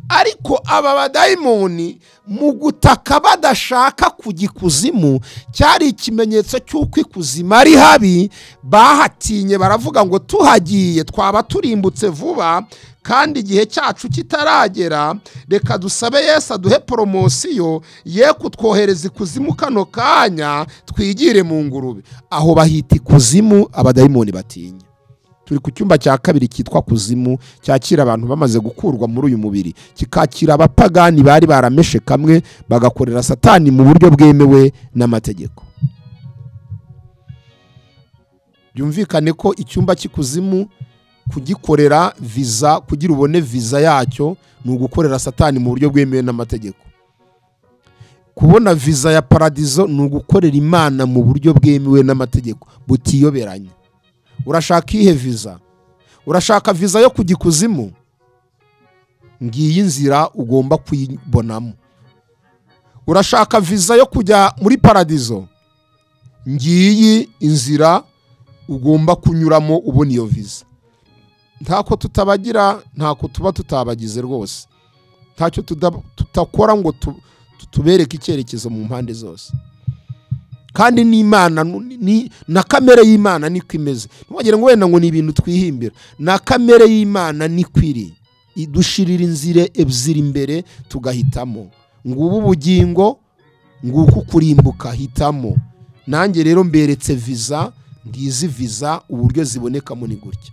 Ariko aba badayimoni mu gutaka badashaka kujya ikuzimu, cyari ikimenyetso cy'uko ikuzimu ari habi. Bahatinye baravuga ngo tuhagiye twaba turimbutse vuba, kandi igihe cyacu kitaragera, reka dusabe Yesu aduhe poromosiyo ye kutwohereza ikuzimu kano kanya twigire mu ngurube. Aho bahita ikuzimu abadayimoni batinya. Turi ku cyumba cya kabiri cyitwa kuzimu, cyakira abantu bamaze gukurwa muri uyu mubiri, kikakira abapagani bari barameshe kamwe bagakorera Satani mu buryo bwemewe n'amategeko. Byumvikane ko icyumba cy'ikuzimu kugikorera visa, kugira ubone visa yacyo, ni ugukorera Satani mu buryo bwemewe n'amategeko. Kubona visa ya paradizo ni ugukorera Imana mu buryo bwemewe n'amategeko butiyoberanye. Urashaka ihe visa? Urashaka visa yo kujya ikuzimu? Ngiyi inzira ugomba kuyibonamo. Urashaka visa yo kujya muri paradizo? Ngiyi inzira ugomba kunyuramo ubona iyo visa. Ntako tutabagira, ntako tuba tutabagize rwose. Ntacyo tutakora ngo tubereke icyerekezo mu mpande zose. Kandi n'Imana na kamere y'Imana niko imeze. Ntiwagire ngo wenda ngo ni ibintu twihimbira. Na kamere y'Imana niko iri. Idushirira inzira ebyiri imbere tugahitamo. Ngubu ubugingo, nguku kurimbuka, hitamo. Nanjye rero mberetse visa, ngizi visa uburyo zibonekamo ni gutya.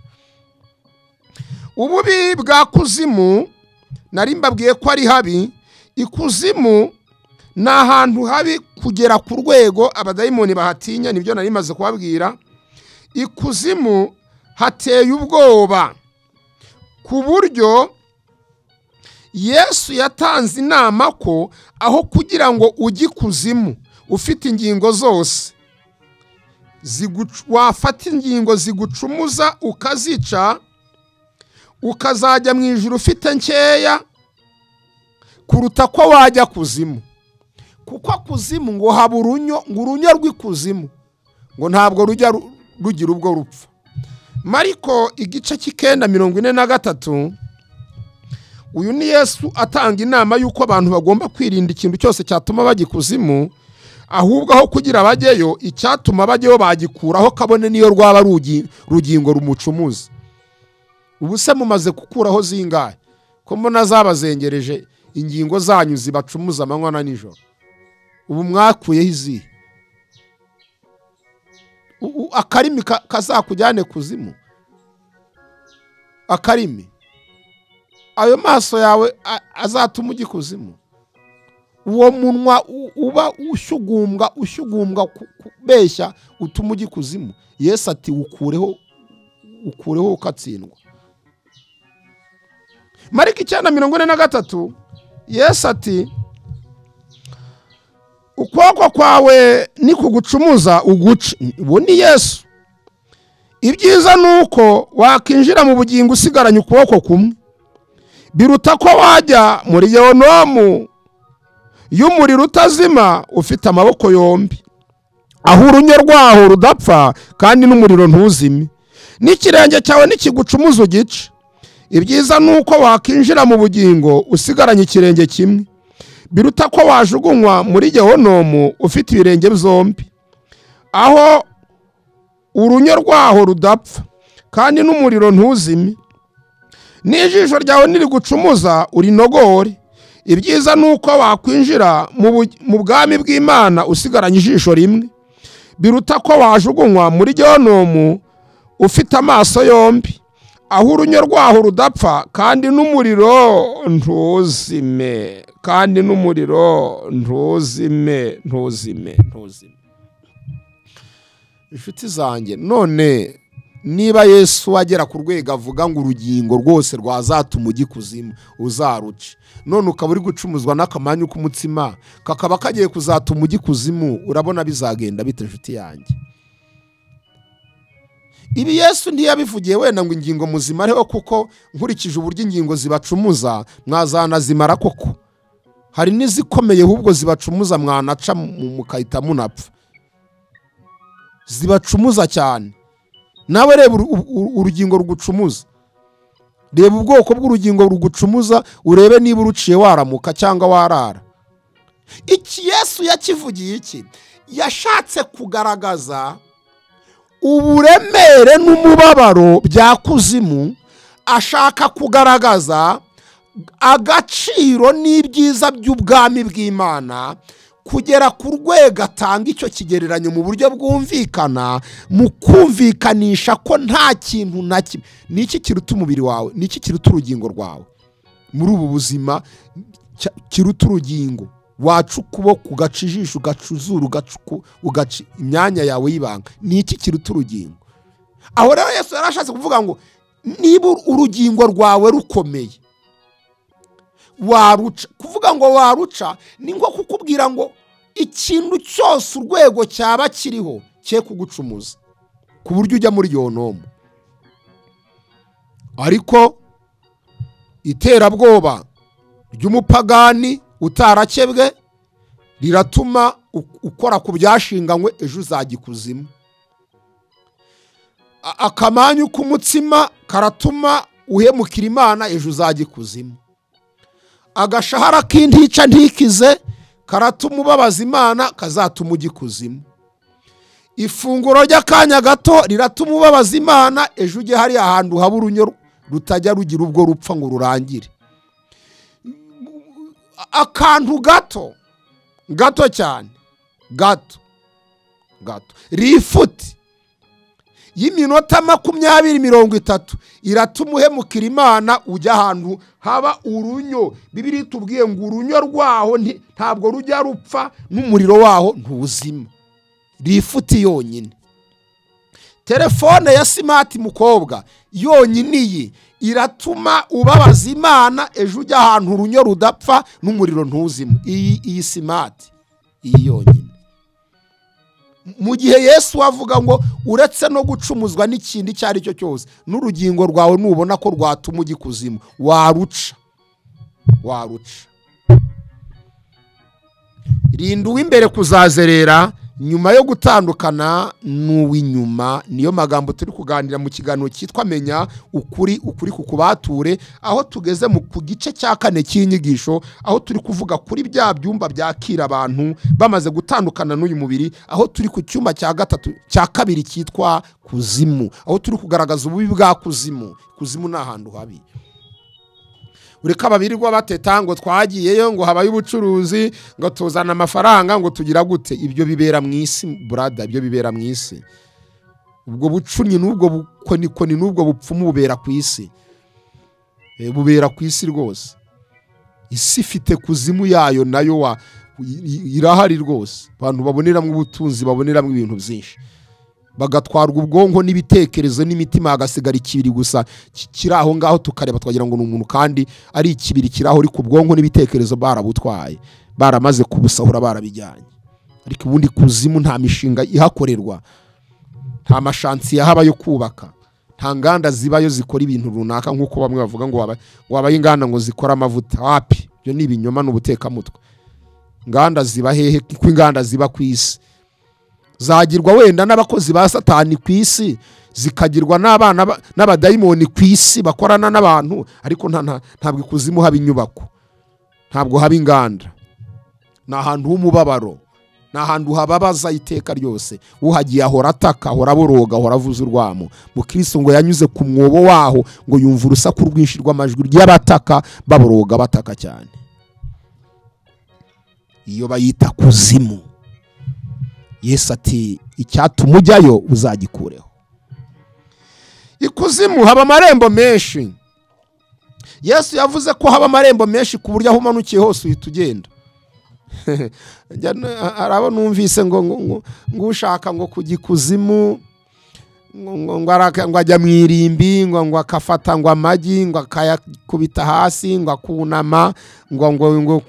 Ububi bwa kuzimu nari mbabwiye ko ari habi. Ikuzimu ni ahantu habi kugera ku rwego abadayimoni bahatinya, nibyo nari maze kubabwira. Ikuzimu hateye ubwoba ku buryo Yesu yatanze inama ko aho kugira ngo ujye ikuzimu ufite ingingo zose, wafata ingingo zigucumuza ukazica, ukazajya mu ijuru ufite nkeya kuruta ko wajya kuzimu. Kuko kuzimu ngo haba urunyo, ngo urunyo rw'ikuzimu ngo ntabwo rujya rugira ubwo rupfa. Mariko igice cy'ikenda 43, uyu ni Yesu atanga inama y'uko abantu bagomba kwirinda ikintu cyose cyatuma bajya ikuzimu, ahubwo aho kugira bajyeyo icyatuma bajyeyo bagikuraho kabone niyo rwaba rugingo rumucumuza. Ubu se mumaze gukuraho zingahe? Ko mbona zabazengereje ingingo zanyu zibacumuza amanywa na nijoro. Ubu mwakuyeho izihe? Akarimi kazakujyane kuzimu. Akarimi, ayo maso yawe azatuma ujya ikuzimu. Uwo munwa uba ushyugumbwa ushyugumbwa kubeshya utuma ujya ikuzimu. Yesu ati ukureho, ukureho ukatsindwa. Mariko 9:43, Yesu ati ukuboko kwawe nikugucumuza uguce. Uwo ni Yesu. Ibyiza nuko wakinjira mu bugingo usigaranye ukuboko kumwe, biruta ko wajya muri Yehonomu y'umuriro utazima ufite amaboko yombi, aho urunyo rwaho rudapfa kandi n'umuriro ntuzime. N'ikirenge cyawe nikigucumuza ugice. Ibyiza nuko wakinjira mu bugingo usigaranye ikirenge kimwe, biruta ko wajugunywa muri Yehonomu ufite ibirenge byombi, aho urunyo rwaho rudapfa kandi n'umuriro ntuzime. N'ijisho ryawe nirigucumuza urinogore. Ibyiza nuko wakwinjira mu bwami bw'Imana usigaranye ijisho rimwe, biruta ko wajugunywa muri Yehonomu ufite amaso yombi, aho urunyo rwaho rudapfa kandi n'umuriro ntuzime, kandi n'umuriro ntuzime, ntuzime, ntuzime. Inshuti zanjye, none Niba Yesu agera ku rwego avuga ngo urugingo rwose rwazatuma ujya ikuzimu uzaruce, none ukaba uri gucumuzwa n'akamanyu k'umutsima kakaba kagiye kuzatuma ujya ikuzimu, urabona bizagenda bite inshuti yanjye? Ibi Yesu ntiyabivugiye wenda ngo ingingo muzimareho, kuko nkurikije uburyo ingingo zibacumuza mwazanazimara koko. Hari n'izikomeye ahubwo zibacumuza mwanaca mukahita munapfa, zibacumuza cyane. Nawe reba urugingo rugucumuza, reba ubwoko bw'urugingo rugucumuza, urebe niba uruciye waramuka cyangwa warara. Iki Yesu yakivugiye iki? Yashatse kugaragaza uburemere n'umubabaro bya kuzimu, ashaka kugaragaza agaciro n'ibyiza by'ubwami bw'Imana, kugera ku rwego atanga icyo kigereranyo mu buryo bwumvikana, mu kumvikanisha ko nta kintu na kimwe. Niki kiruta umubiri wawe? Niki kiruta urugingo rwawe muri ubu buzima? Kiruta urugingo waca ukuboko, ugaca ijisho, ugaca izuru, ugaca imyanya yawe y'ibanga. Niki kiruta urugingo? Aho rero Yesu yarashatse kuvuga ngo niba urugingo rwawe rukomeye waruca. Kuvuga ngo waruca ni nko kukubwira ngo ikintu cyose urwego cyaba kiriho cye kugucumuza ku buryo ujya muri yonomo. Ariko iterabwoba ry'umupagani utarakebwe riratuma ukora ku byashinganywe, ejo uzajya ikuzimu. Akamanyu k'umutsima karatuma uhemukira Imana, ejo uzajya ikuzimu. Agashahara k'intica ntikize karatuma ubabaza Imana, kazatuma ujya ikuzimu. Ifunguro ry'akanya gato riratuma ubabaza Imana, ejo ujye hari ahantu haba urunyo rutajya rugira ubwo rupfa ngo rurangire. Akantu gato gato cyane, gato gato, rifuti y'iminota 20 30 iratuma uhemukira Imana, ujya ahantu haba urunyo. Bibiliya itubwiye ngo urunyo rwaho ntabwo rujya rupfa, n'umuriro waho ntuzima. Rifuti yonyine. Telefone ya simati mukobwa yonyine iyi iratuma ubabaza Imana, ejo ujya ahantu urunyo rudapfa n'umuriro ntuzima. Iyi simati iyi yonyine. Mu gihe Yesu avuga ngo uretse no gucumuzwa n'ikindi icyo ari cyo cyose, n'urugingo rwawe nubona ko rwatuma ujya ikuzimu waruca, waruca. Rinda uw'imbere kuzazerera nyuma yo gutandukana n'uw'inyuma. Niyo magambo turi kuganira mu kiganiro cyitwa Menya Ukuri, ukuri kukubature, aho tugeze mu ku gice cya 4 cy'inyigisho, aho turi kuvuga kuri bya byumba byakira abantu bamaze gutandukana n'uyu mubiri, aho turi ku cyumba cya 3 cya 2 cyitwa kuzimu, aho turi kugaragaza ububi bwa kuzimu. Kuzimu ni ahantu habi. Ureka babirirwa bateta ngo twagiyeyo, ngo habaye ubucuruzi, ngo tuzana amafaranga, ngo tugira gute. Ibyo bibera mu isi brada, ibyo bibera mu isi. Ubwo bucunyi n'ubwo bukonikoni n'ubwo bupfumu bubera ku isi, bubera ku isi rwose. Isi ifite kuzimu yayo nayo irahari rwose. Abantu baboneramo ubutunzi, baboneramo ibintu byinshi, bagatwarwa ubwonko n'ibitekerezo n'imitima, hagasigara ikibiri gusa kiri aho ngaho, tukareba twagira ngo ni umuntu kandi ari ikibiri kiri aho, ariko ubwonko n'ibitekerezo barabutwaye, baramaze kubusahura, barabijyanye. Ariko ubundi kuzimu nta mishinga ihakorerwa, nta mashansi yahaba yo kubaka, nta nganda zibayo zikora ibintu runaka nk'uko bamwe bavuga ngo wabaye inganda ngo zikora amavuta. Wapi, ibyo ni ibinyoma n'ubutekamutwe. Inganda ziba hehe? Kuko inganda ziba ku isi zagirwa wenda n'abakozi ba Satani ku isi, zikagirwa n'abana n'abadayimoni ku isi bakorana n'abantu, ariko ntabwo ikuzimu haba inyubako, ntabwo haba inganda. Ni ahantu h'umubabaro, ni ahantu hababaza iteka ryose. Uhagiye ahora ataka, ahora aboroga, ahora avuza urwamo. Mukristo ngo yanyuze ku mwobo waho ngo yumva urusaku rwinshi rw'amajwi ry'abataka baboroga, bataka cyane. Iyo bayita kuzimu. Yesu ati icyatuma ujyayo uzagikureho. Ikuzimu haba amarembo menshi. Yesu yavuze ko haba amarembo menshi ku buryo aho umanukiye hose uhita ugenda. Arabo numvise ngo ngo ushaka ngo kujya ikuzimu ngo ajya mu irimbi, ngo akafata ngo amagi, ngo akayakubita hasi, ngo akunama, ngo ngo ngo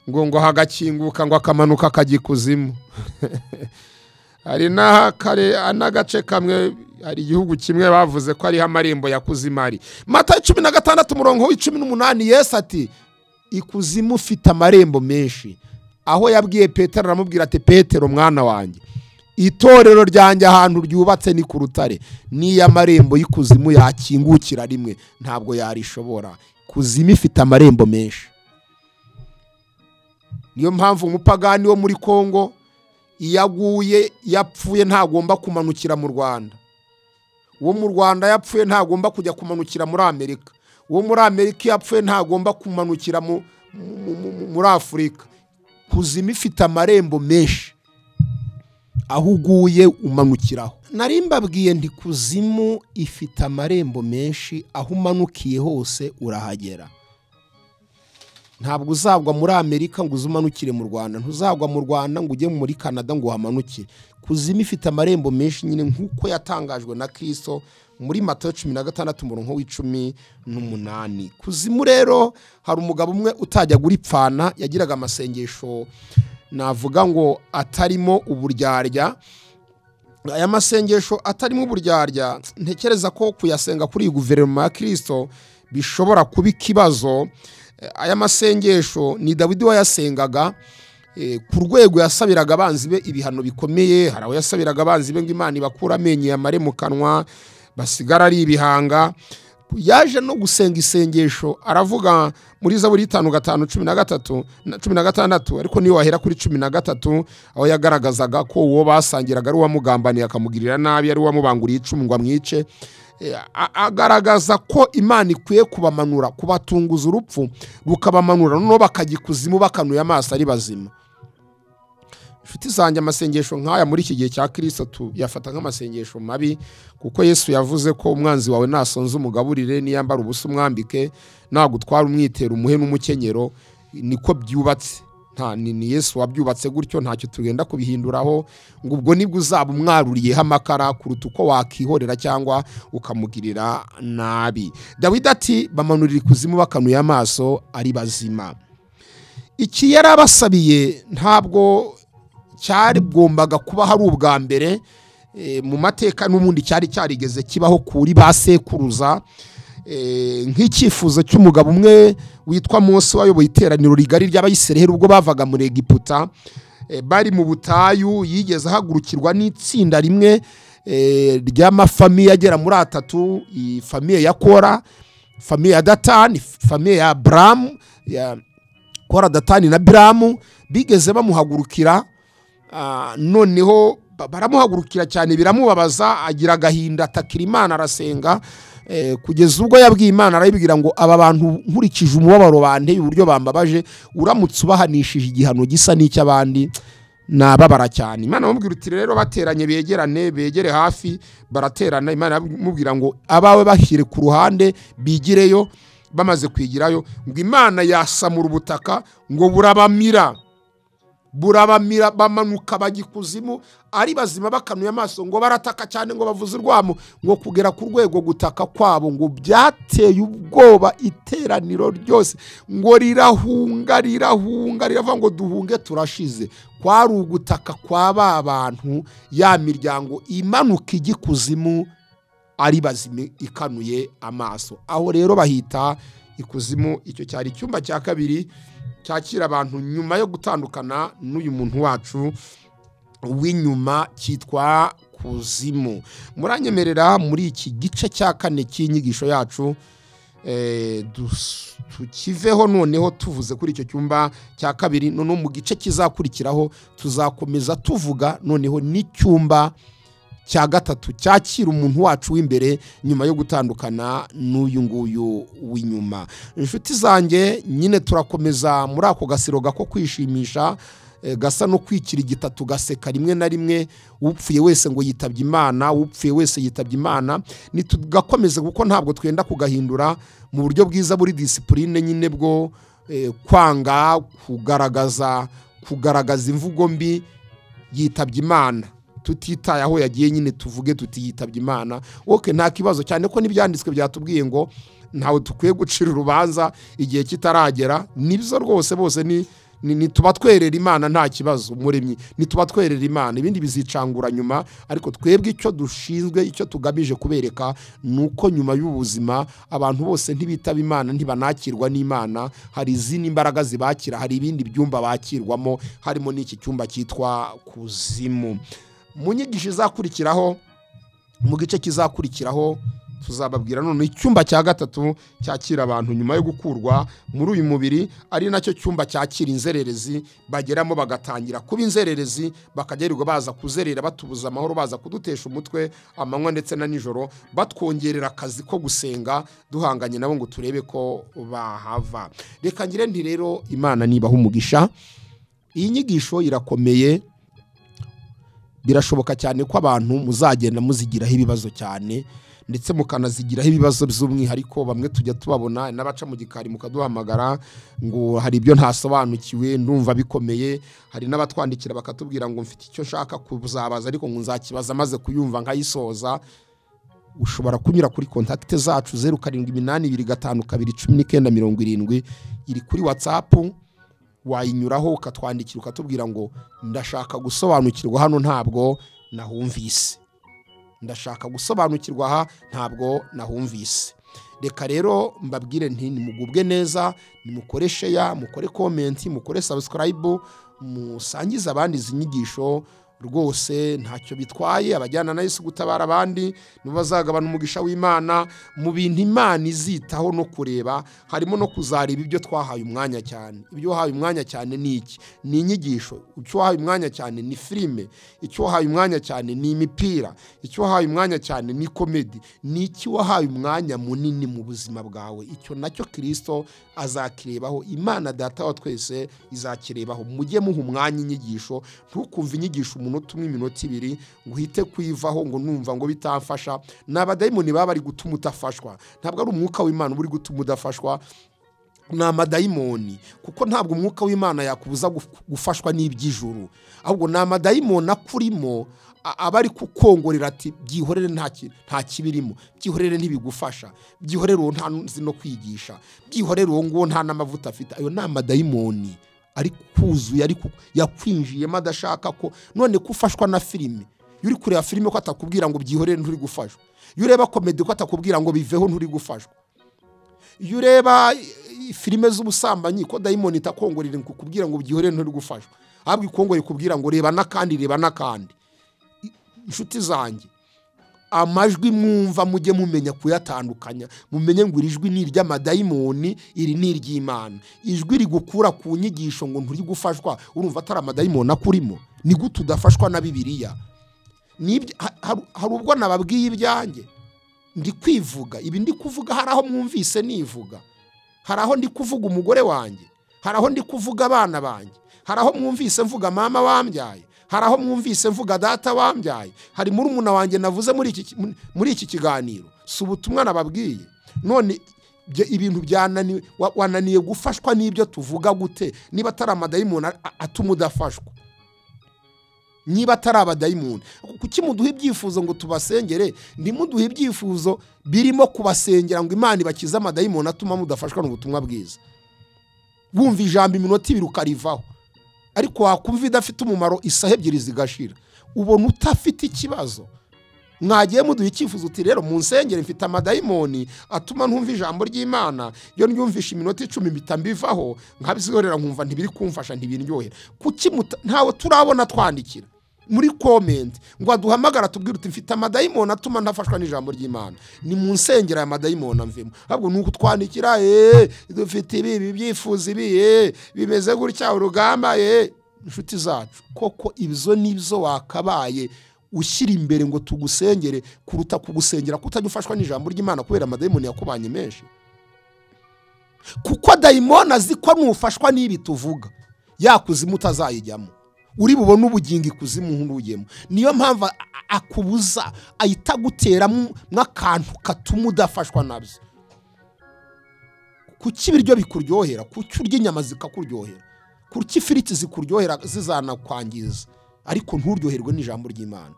ngo ngo hagakinguka, ngo akamanuka akajya ikuzimu. Hari n'agace kamwe, hari igihugu kimwe bavuze ko ariho amarembo ya kuzimu ari. Matayo 16 umurongo w'18, Yesu ati ikuzimu ufite amarembo menshi. Aho yabwiye Petero aramubwira ati Petero mwana wanjye, itorero ryanjye ahantu ryubatse ni ku rutare, niyo amarembo y'ikuzimu yakingukira rimwe ntabwo yarishobora. Kuzimu ifite amarembo menshi. Niyo mpamvu umupagani wo muri Kongo iyo aguye yapfuye ntagomba kumanukira mu Rwanda. Uwo mu Rwanda yapfuye ntagomba kujya kumanukira muri Amerika. Uwo muri Amerika yapfuye ntagomba kumanukira muri Afurika. Kuzimu ifite amarembo menshi, aho uguye umanukiraho. Nari mbabwiye nti kuzimu ifite amarembo menshi, aho umanukiye hose urahagera. Ntabwo uzagwa muri Amerika ngo uzumanukire mu Rwanda, ntuzagwa mu Rwanda ngo ujye muri Canada ngo uhamanukire. Kuzimu ifite amarembo menshi nyine, nkuko yatangajwe na Kristo muri Matayo 16 umurongo w'18. Kuzimu rero hari umugabo umwe utajya guripfana, yagiraga amasengesho navuga ngo atarimo uburyarya. Aya masengesho atarimo uburyarya, ntekereza ko kuyasenga kuri guverinoma ya Kristo bishobora kuba ikibazo. Aya masengesho ni Dawidi wayasengaga ku rwego yasabiraga abanzi be ibihano bikomeye. Hari aho yasabiraga abanzi be ngo Imana ibakure amenyo yamare mu kanwa basigara ari ibihanga. Yaje no gusenga isengesho aravuga muri Zaburi 5:5 13 na 16, ariko niyo wahera kuri 13, aho yagaragazaga ko uwo basangiraga ari uwamugambaniye akamugirira nabi, ari uwamubanguriye icumu ngo amwice. Agaragaza ko Imana ikwiye kubamanura, kubatunguza urupfu rukabamanura, noneho bakajya ikuzimu bakanuye amaso ari bazima. Inshuti zanjye, amasengesho nk'aya muri iki gihe cya Kristo tuyafata nk'amasengesho mabi, kuko Yesu yavuze ko umwanzi wawe nasonza umugaburire, niyambara ubusa umwambike, nagutwara umwitero umuhe n'umukenyero. Niko byubatse. Ni Yesu wabyubatse gutyo, ntacyo tugenda kubihinduraho. Ngo ubwo nibwo uzaba umwaruriyeho amakara kuruta uko wakihorera cyangwa ukamugirira nabi. Dawidi ati bamanurira ikuzimu bakanuye amaso ari bazima. Iki yarabasabiye ntabwo cyari bwombaga kuba hari ubwa mbere mu mateka, n'ubundi cyari cyarigeze kibaho kuri ba sekuruza. Nk'icyifuzo cy'umugabo umwe witwa Mose wayoboye iteraniro rigari ry'Abayisiraheli ubwo bavaga muri Egiputa, bari mu butayu, yigeze ahagurukirwa n'itsinda rimwe ry'amafamiye agera muri atatu, famiye ya Kora, famiye ya Datani, famiye ya Abramu, ya Kora, Datani na Biramu. Bigeze bamuhagurukira, noneho baramuhagurukira cyane biramubabaza, agira agahinda, atakira Imana, arasenga kugeza ubwo yabwiye Imana arayibwira ngo aba bantu nkurikije umubabaro banteye uburyo bambabaje, uramutse ubahanishije igihano gisa n'icy'abandi nababara cyane. Imana amubwira uti rero bateranye begerane, begere hafi, baraterana. Imana amubwira ngo abawe bashyire ku ruhande bigireyo. Bamaze kwigirayo, ngo Imana yasamura ubutaka ngo burabamira, burabamira, bamanuka bajya ikuzimu ari bazima bakanuye amaso, ngo barataka cyane, ngo bavuze urwamo, ngo kugera ku rwego gutaka kwabo ngo byateye ubwoba iteraniro ryose, ngo rirahunga rirahunga rirava, ngo duhunge turashize. Kwari ugutaka kwa ba bantu, ya miryango imanuka ijya ikuzimu ari bazima ikanuye amaso. Aho rero bahita ikuzimu. Icyo cyari icyumba cya kabiri cyakira abantu nyuma yo gutandukana n'uyu muntu wacu w'inyuma, cyitwa kuzimu. Muranyemerera muri iki gice cya kane cy'inyigisho yacu tukiveho noneho tuvuze kuri icyo cyumba cya kabiri. Noneho mu gice kizakurikiraho tuzakomeza tuvuga noneho n'icyumba cya gatatu cyakira umuntu wacu w'imbere nyuma yo gutandukana n'uyu nguyu w'inyuma. Inshuti zanjye, nyine turakomeza muri ako gasiro gako kwishimisha, gasa no kwikirigita tugaseka rimwe na rimwe. Upfuye wese ngo yitabye Imana, upfuye wese yitabye Imana. Nitugakomeze kuko ntabwo twenda kugahindura mu buryo bwiza buri discipline nyine bwo kwanga kugaragaza imvugo mbi yitabye Imana. Tutitaye aho yagiye nyine, tuvuge tuti yitabye Imana, okay, nta kibazo, cyane ko n'ibyanditswe byatubwiye ngo ntawe tukwiye gucira urubanza igihe kitaragera. Nibyo rwose, bose ni tuba twerera Imana, nta kibazo, umuremyi nituba twerera Imana, ibindi bizicangura nyuma. Ariko twebwe icyo dushinzwe, icyo tugamije kubereka, nuko nyuma y'ubuzima abantu bose ntibitaba Imana, ntibanakirwa n'Imana, hari izindi imbaraga zibakira, hari ibindi byumba bakirwamo, harimo n'iki cyumba cyitwa kuzimu. Mu nyigisho izakurikiraho, mu gice kizakurikiraho, tuzababwira none icyumba cya gatatu cyakira abantu nyuma yo gukurwa muri uyu mubiri, ari nacyo cyumba cyakira inzererezi, bageramo bagatangira kuba inzererezi, bakagerirwa baza kuzerera, batubuza amahoro, baza kudutesha umutwe amanywa ndetse na nijoro, batwongerera akazi ko gusenga duhanganye nabo ngo turebe ko bahava. Reka ngire nti rero Imana nibaha umugisha. Iyi nyigisho irakomeye, birashoboka cyane ko abantu muzagenda muzigiraho ibibazo cyane, ndetse mukanazigiraho ibibazo by'umwihariko. Bamwe tujya tubabona n'abaca mu gikari mukaduhamagara ngo hari ibyo ntasobanukiwe, ndumva bikomeye. Hari n'abatwandikira bakatubwira ngo mfite icyo nshaka kuzabaza ariko ngo nzakibaza maze kuyumva nkayisoza. Ushobora kunyura kuri contact zacu 0782521970, iri kuri WhatsApp, wayinyuraho ukatwandikira ukatubwira ngo ndashaka gusobanukirwa hano ntabwo nahumvise, ndashaka gusobanukirwa aha ntabwo nahumvise. Reka rero mbabwire nti nimugubwe neza, nimukore share, mukore comment, mukore subscribe, musangize abandi izi nyigisho rwose ntacyo bitwaye. Abajyana na Yesu gutabara abandi nibo bazagabana umugisha w'Imana. Mu bintu Imana izitaho no kureba harimo no kuzareba ibyo twahaye umwanya cyane. Ibyo wahaye umwanya cyane ni iki? Ni inyigisho. Icyo wahaye umwanya cyane ni filime. Icyo wahaye umwanya cyane ni imipira. Icyo wahaye umwanya cyane ni komedi. Ni iki wahaye umwanya munini mu buzima bwawe? Icyo nacyo Kristo azakirebaho, Imana Data wa twese izakirebaho. Mujye muha umwanya inyigisho, ntukumve inyigisho umunota umwe, iminota ibiri ngo uhite kuyivaho ngo numva ngo bitamfasha. Ni abadayimoni baba bari gutuma utafashwa, ntabwo ari umwuka w'Imana uri gutuma udafashwa, ni amadayimoni. Kuko ntabwo umwuka w'Imana yakubuza gufashwa n'iby'ijuru, ahubwo ni amadayimoni akurimo aba ari kukongorera ati byihorere nta kibirimo, byihorere ntibigufasha, byihorere uwo nta nzi no kwigisha, byihorere uwo nguwo nta n'amavuta afite. Ayo ni amadayimoni ari kuzuye, ari yakwinjiyemo adashaka ko none kufashwa na filime. Iyo uri kureba filime ko atakubwira ngo byihorere nturi gufashwa, iyo ureba komedi ko atakubwira ngo biveho nturi gufashwa, iyo ureba filime z'ubusambanyi ko dayimoni itakongorera kukubwira ngo byihorere nturi gufashwa, ahubwo ikongorera ikubwira ngo reba n'akandi, reba n'akandi. Inshuti zanjye, amajwi mwumva mujye mumenya kuyatandukanya, mumenye ngo iri jwi ni iry'amadayimoni, iri ni iry'Imana. Ijwi rigukura ku nyigisho ngo nturi gufashwa, urumva atari amadayimoni akurimo? Ni gute udafashwa na Bibiliya? Hari ubwo nababwiye ibyanjye ndi kwivuga, ibi ndi kuvuga hari aho mwumvise nivuga, hari aho ndi kuvuga umugore wanjye, hari aho ndi kuvuga abana banjye, hari aho mwumvise mvuga mama wambyaye, hari aho mwumvise mvuga data wambyaye, hari murumuna wanjye navuze muri iki kiganiro. Si ubutumwa nababwiye? None ibintu byananiwe, wananiye gufashwa n'ibyo tuvuga gute niba atari amadayimoni atuma udafashwa? Niba atari abadayimoni, kuki muduha ibyifuzo ngo tubasengere? Ntimuduhe ibyifuzo birimo kubasengera ngo Imana ibakize amadayimoni atuma mudafashwa n'ubutumwa bwiza. Wumva ijambo iminota ibiri ukarivaho, ariko wakumva idafite umumaro isaha ebyiri zigashira, ubona utafite ikibazo. Mwagiye muduha icyifuzo uti rero munsengere mfite amadayimoni atuma ntumva ijambo ry'Imana, iyo ndyumvisha iminota 10 mpita mbivaho nkabizihorera, nkumva ntibiri kumfasha, ntibindyohera. Kuki ntawe turabona twandikira muri comment ngo aduhamagara tubwire uti mfite amadayimoni atuma ntafashwa n'ijambo ry'Imana, ni munsengera aya madayimoni amvemo? Ahubwo nuko twandikira dufite ibi byifuzo ibi bimeze gutya urugamba. Inshuti zacu, koko ibyo nibyo wakabaye ushyira imbere ngo tugusengere kuruta kugusengera kutajya ufashwa n'ijambo ry'Imana kubera amadayimoni yakubanye menshi. Kuko dayimoni azi ko nufashwa n'ibi tuvuga yakuzimu utazayijyamo, uri bubone ubugingo ikuzimu ntujyemo. Niyo mpamvu akubuza, ahita aguteramo nk'akantu katuma udafashwa nabyo. Kuki ibiryo bikuryohera? Kuki urya inyama zikakuryohera? Kuki ifiriti zikuryohera zizanakwangiza? Ariko nturyoherwe n'ijambo ry'Imana.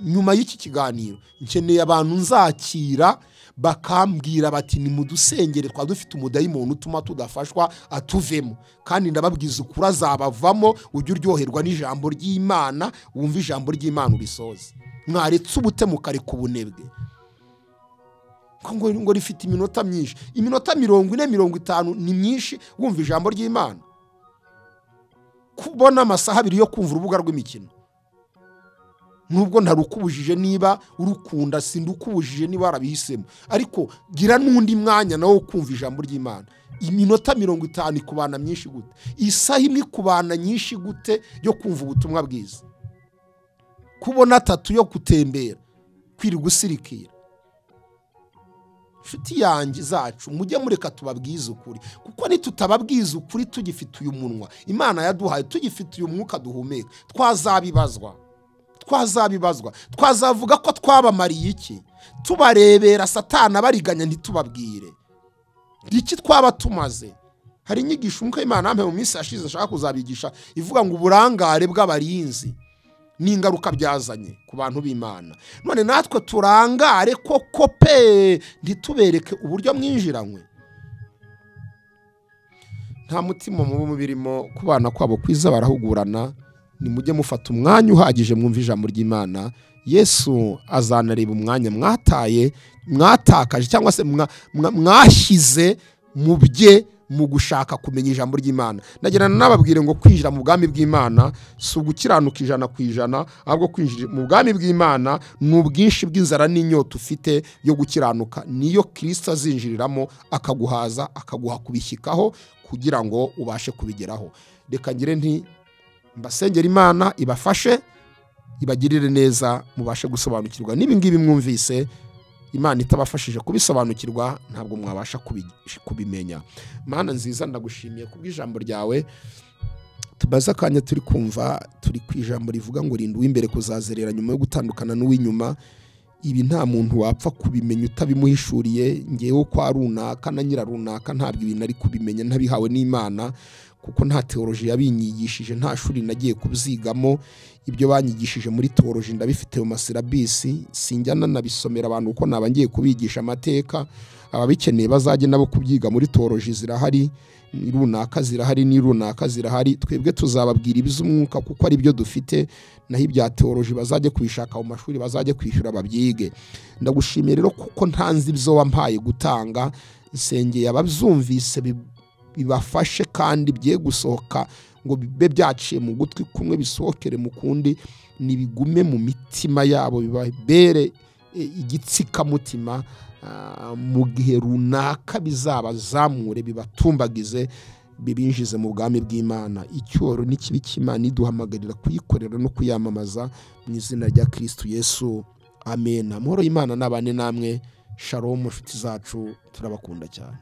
Nyuma y'iki kiganiro nkeneye abantu nzakira bakambwira bati ni mudusengere twa dufite umudayimoni utuma tudafashwa atuvemo, kandi ndababwiza ukuri azabavamo. Ujye uryoherwa n'ijambo ry'Imana, wumva ijambo ry'Imana urisoze. Mwaretse ubute mukareka ubunebwe. Ngo rifite iminota myinshi, iminota 40 50 ni myinshi wumva ijambo ry'Imana. Kubona amasaha abiri yo kumva urubuga rw'imikino, nubwo ntarukubujije niba urukunda, sindukubujije niba warabihisemo, ariko gira n'undi mwanya nawo kumva ijambo ry'Imana. Iminota 50 ikubana myinshi gute? Isaha imwe ikubana nyinshi gute yo kumva ubutumwa bwiza? Kubona 3 yo gutembera, kwirirwa usirikira. Inshuti yanjye zacu, mujye mureka tubabwize ukuri, kuko nitutababwiza ukuri tugifite uyu munwa Imana yaduhaye, tugifite uyu mwuka duhumeka, twazabibazwa. Twazavuga ko twabamariye iki? Tubarebera Satana bariganya ntitubabwire. Iki twaba tumaze? Hari inyigisho umwuka w'Imana ampe mu minsi yashize ashaka kuzabigisha, ivuga ngo uburangare bw'abarinzi n'ingaruka byazanye ku bantu b'Imana. None natwe turangare koko pe, ntitubereke uburyo mwinjiranywe. Nta mutima mubi mubirimo, kubana kwabo kwiza barahugurana. Nimujye mufata umwanya uhagije mwumva ijambo ry'Imana. Yesu azanareba umwanya mwataye, mwatakaje, cyangwa se mwashyize mu bye mu gushaka kumenya ijambo ry'Imana. Ndagira nababwire ngo kwinjira mu bwami bw'Imana si ugukiranuka 100%, ahubwo kwinjira mu bwami bw'Imana ni ubwinshi bw'inzara n'inyota ufite yo gukiranuka. Niyo Kristo azinjiriramo akaguhaza, akaguha kubishyikaho kugira ngo ubashe kubigeraho. Reka ngire nti mbasengera Imana ibafashe, ibagirire neza, mubashe gusobanukirwa n'ibi ngibi mwumvise. Imana itabafashije kubisobanukirwa ntabwo mwabasha kubimenya. Mana nziza, ndagushimiye kubw'ijambo ryawe. Tubaza akanya turi kumva, turi ku ijambo rivuga ngo rinda uw'imbere kuzazerera nyuma yo gutandukana n'uw'inyuma. Ibi nta muntu wapfa kubimenya utabimuhishuriye. Ngewe kwa runaka na nyira runaka ntabwo ibintu ari kubimenya ntabihawe n'Imana, kuko nta teoloji yabinyigishije, nta shuri nagiye kubyigamo. Ibyo banyigishije muri teoloji ndabifite mu masilabisi, sinjyana nabisomera abantu uko naba ngiye kubigisha amateka. Ababikeneye bazajye nabo kubyiga muri teoloji, zirahari runaka zirahari ni runaka zirahari. Twebwe tuzababwira iby'umwuka kuko ari byo dufite, naho ibya teoloji bazajye kubishaka mu mashuri, bazajye kwishyura babyige. Ndagushimiye rero kuko ntanzi ibyo wampaye gutanga. Nsengeye ababyumvise bibafashe kandi bye gusohoka ngo bibe byaciye mu gutwi kumwe bisohokere mu kundi, nibigume mu mitima yabo, bibabere igitsikamutima mu gihe runaka bizabazamure, bibatumbagize, bibinjize mu bwami bw'Imana. Icyoro n'ikibi cy'Imana iduhamagarira kuyikorera no kuyamamaza mu izina rya Kristo Yesu, amen. Amahoro y'Imana n'abane namwe. Shalom nshuti zacu, turabakunda cyane.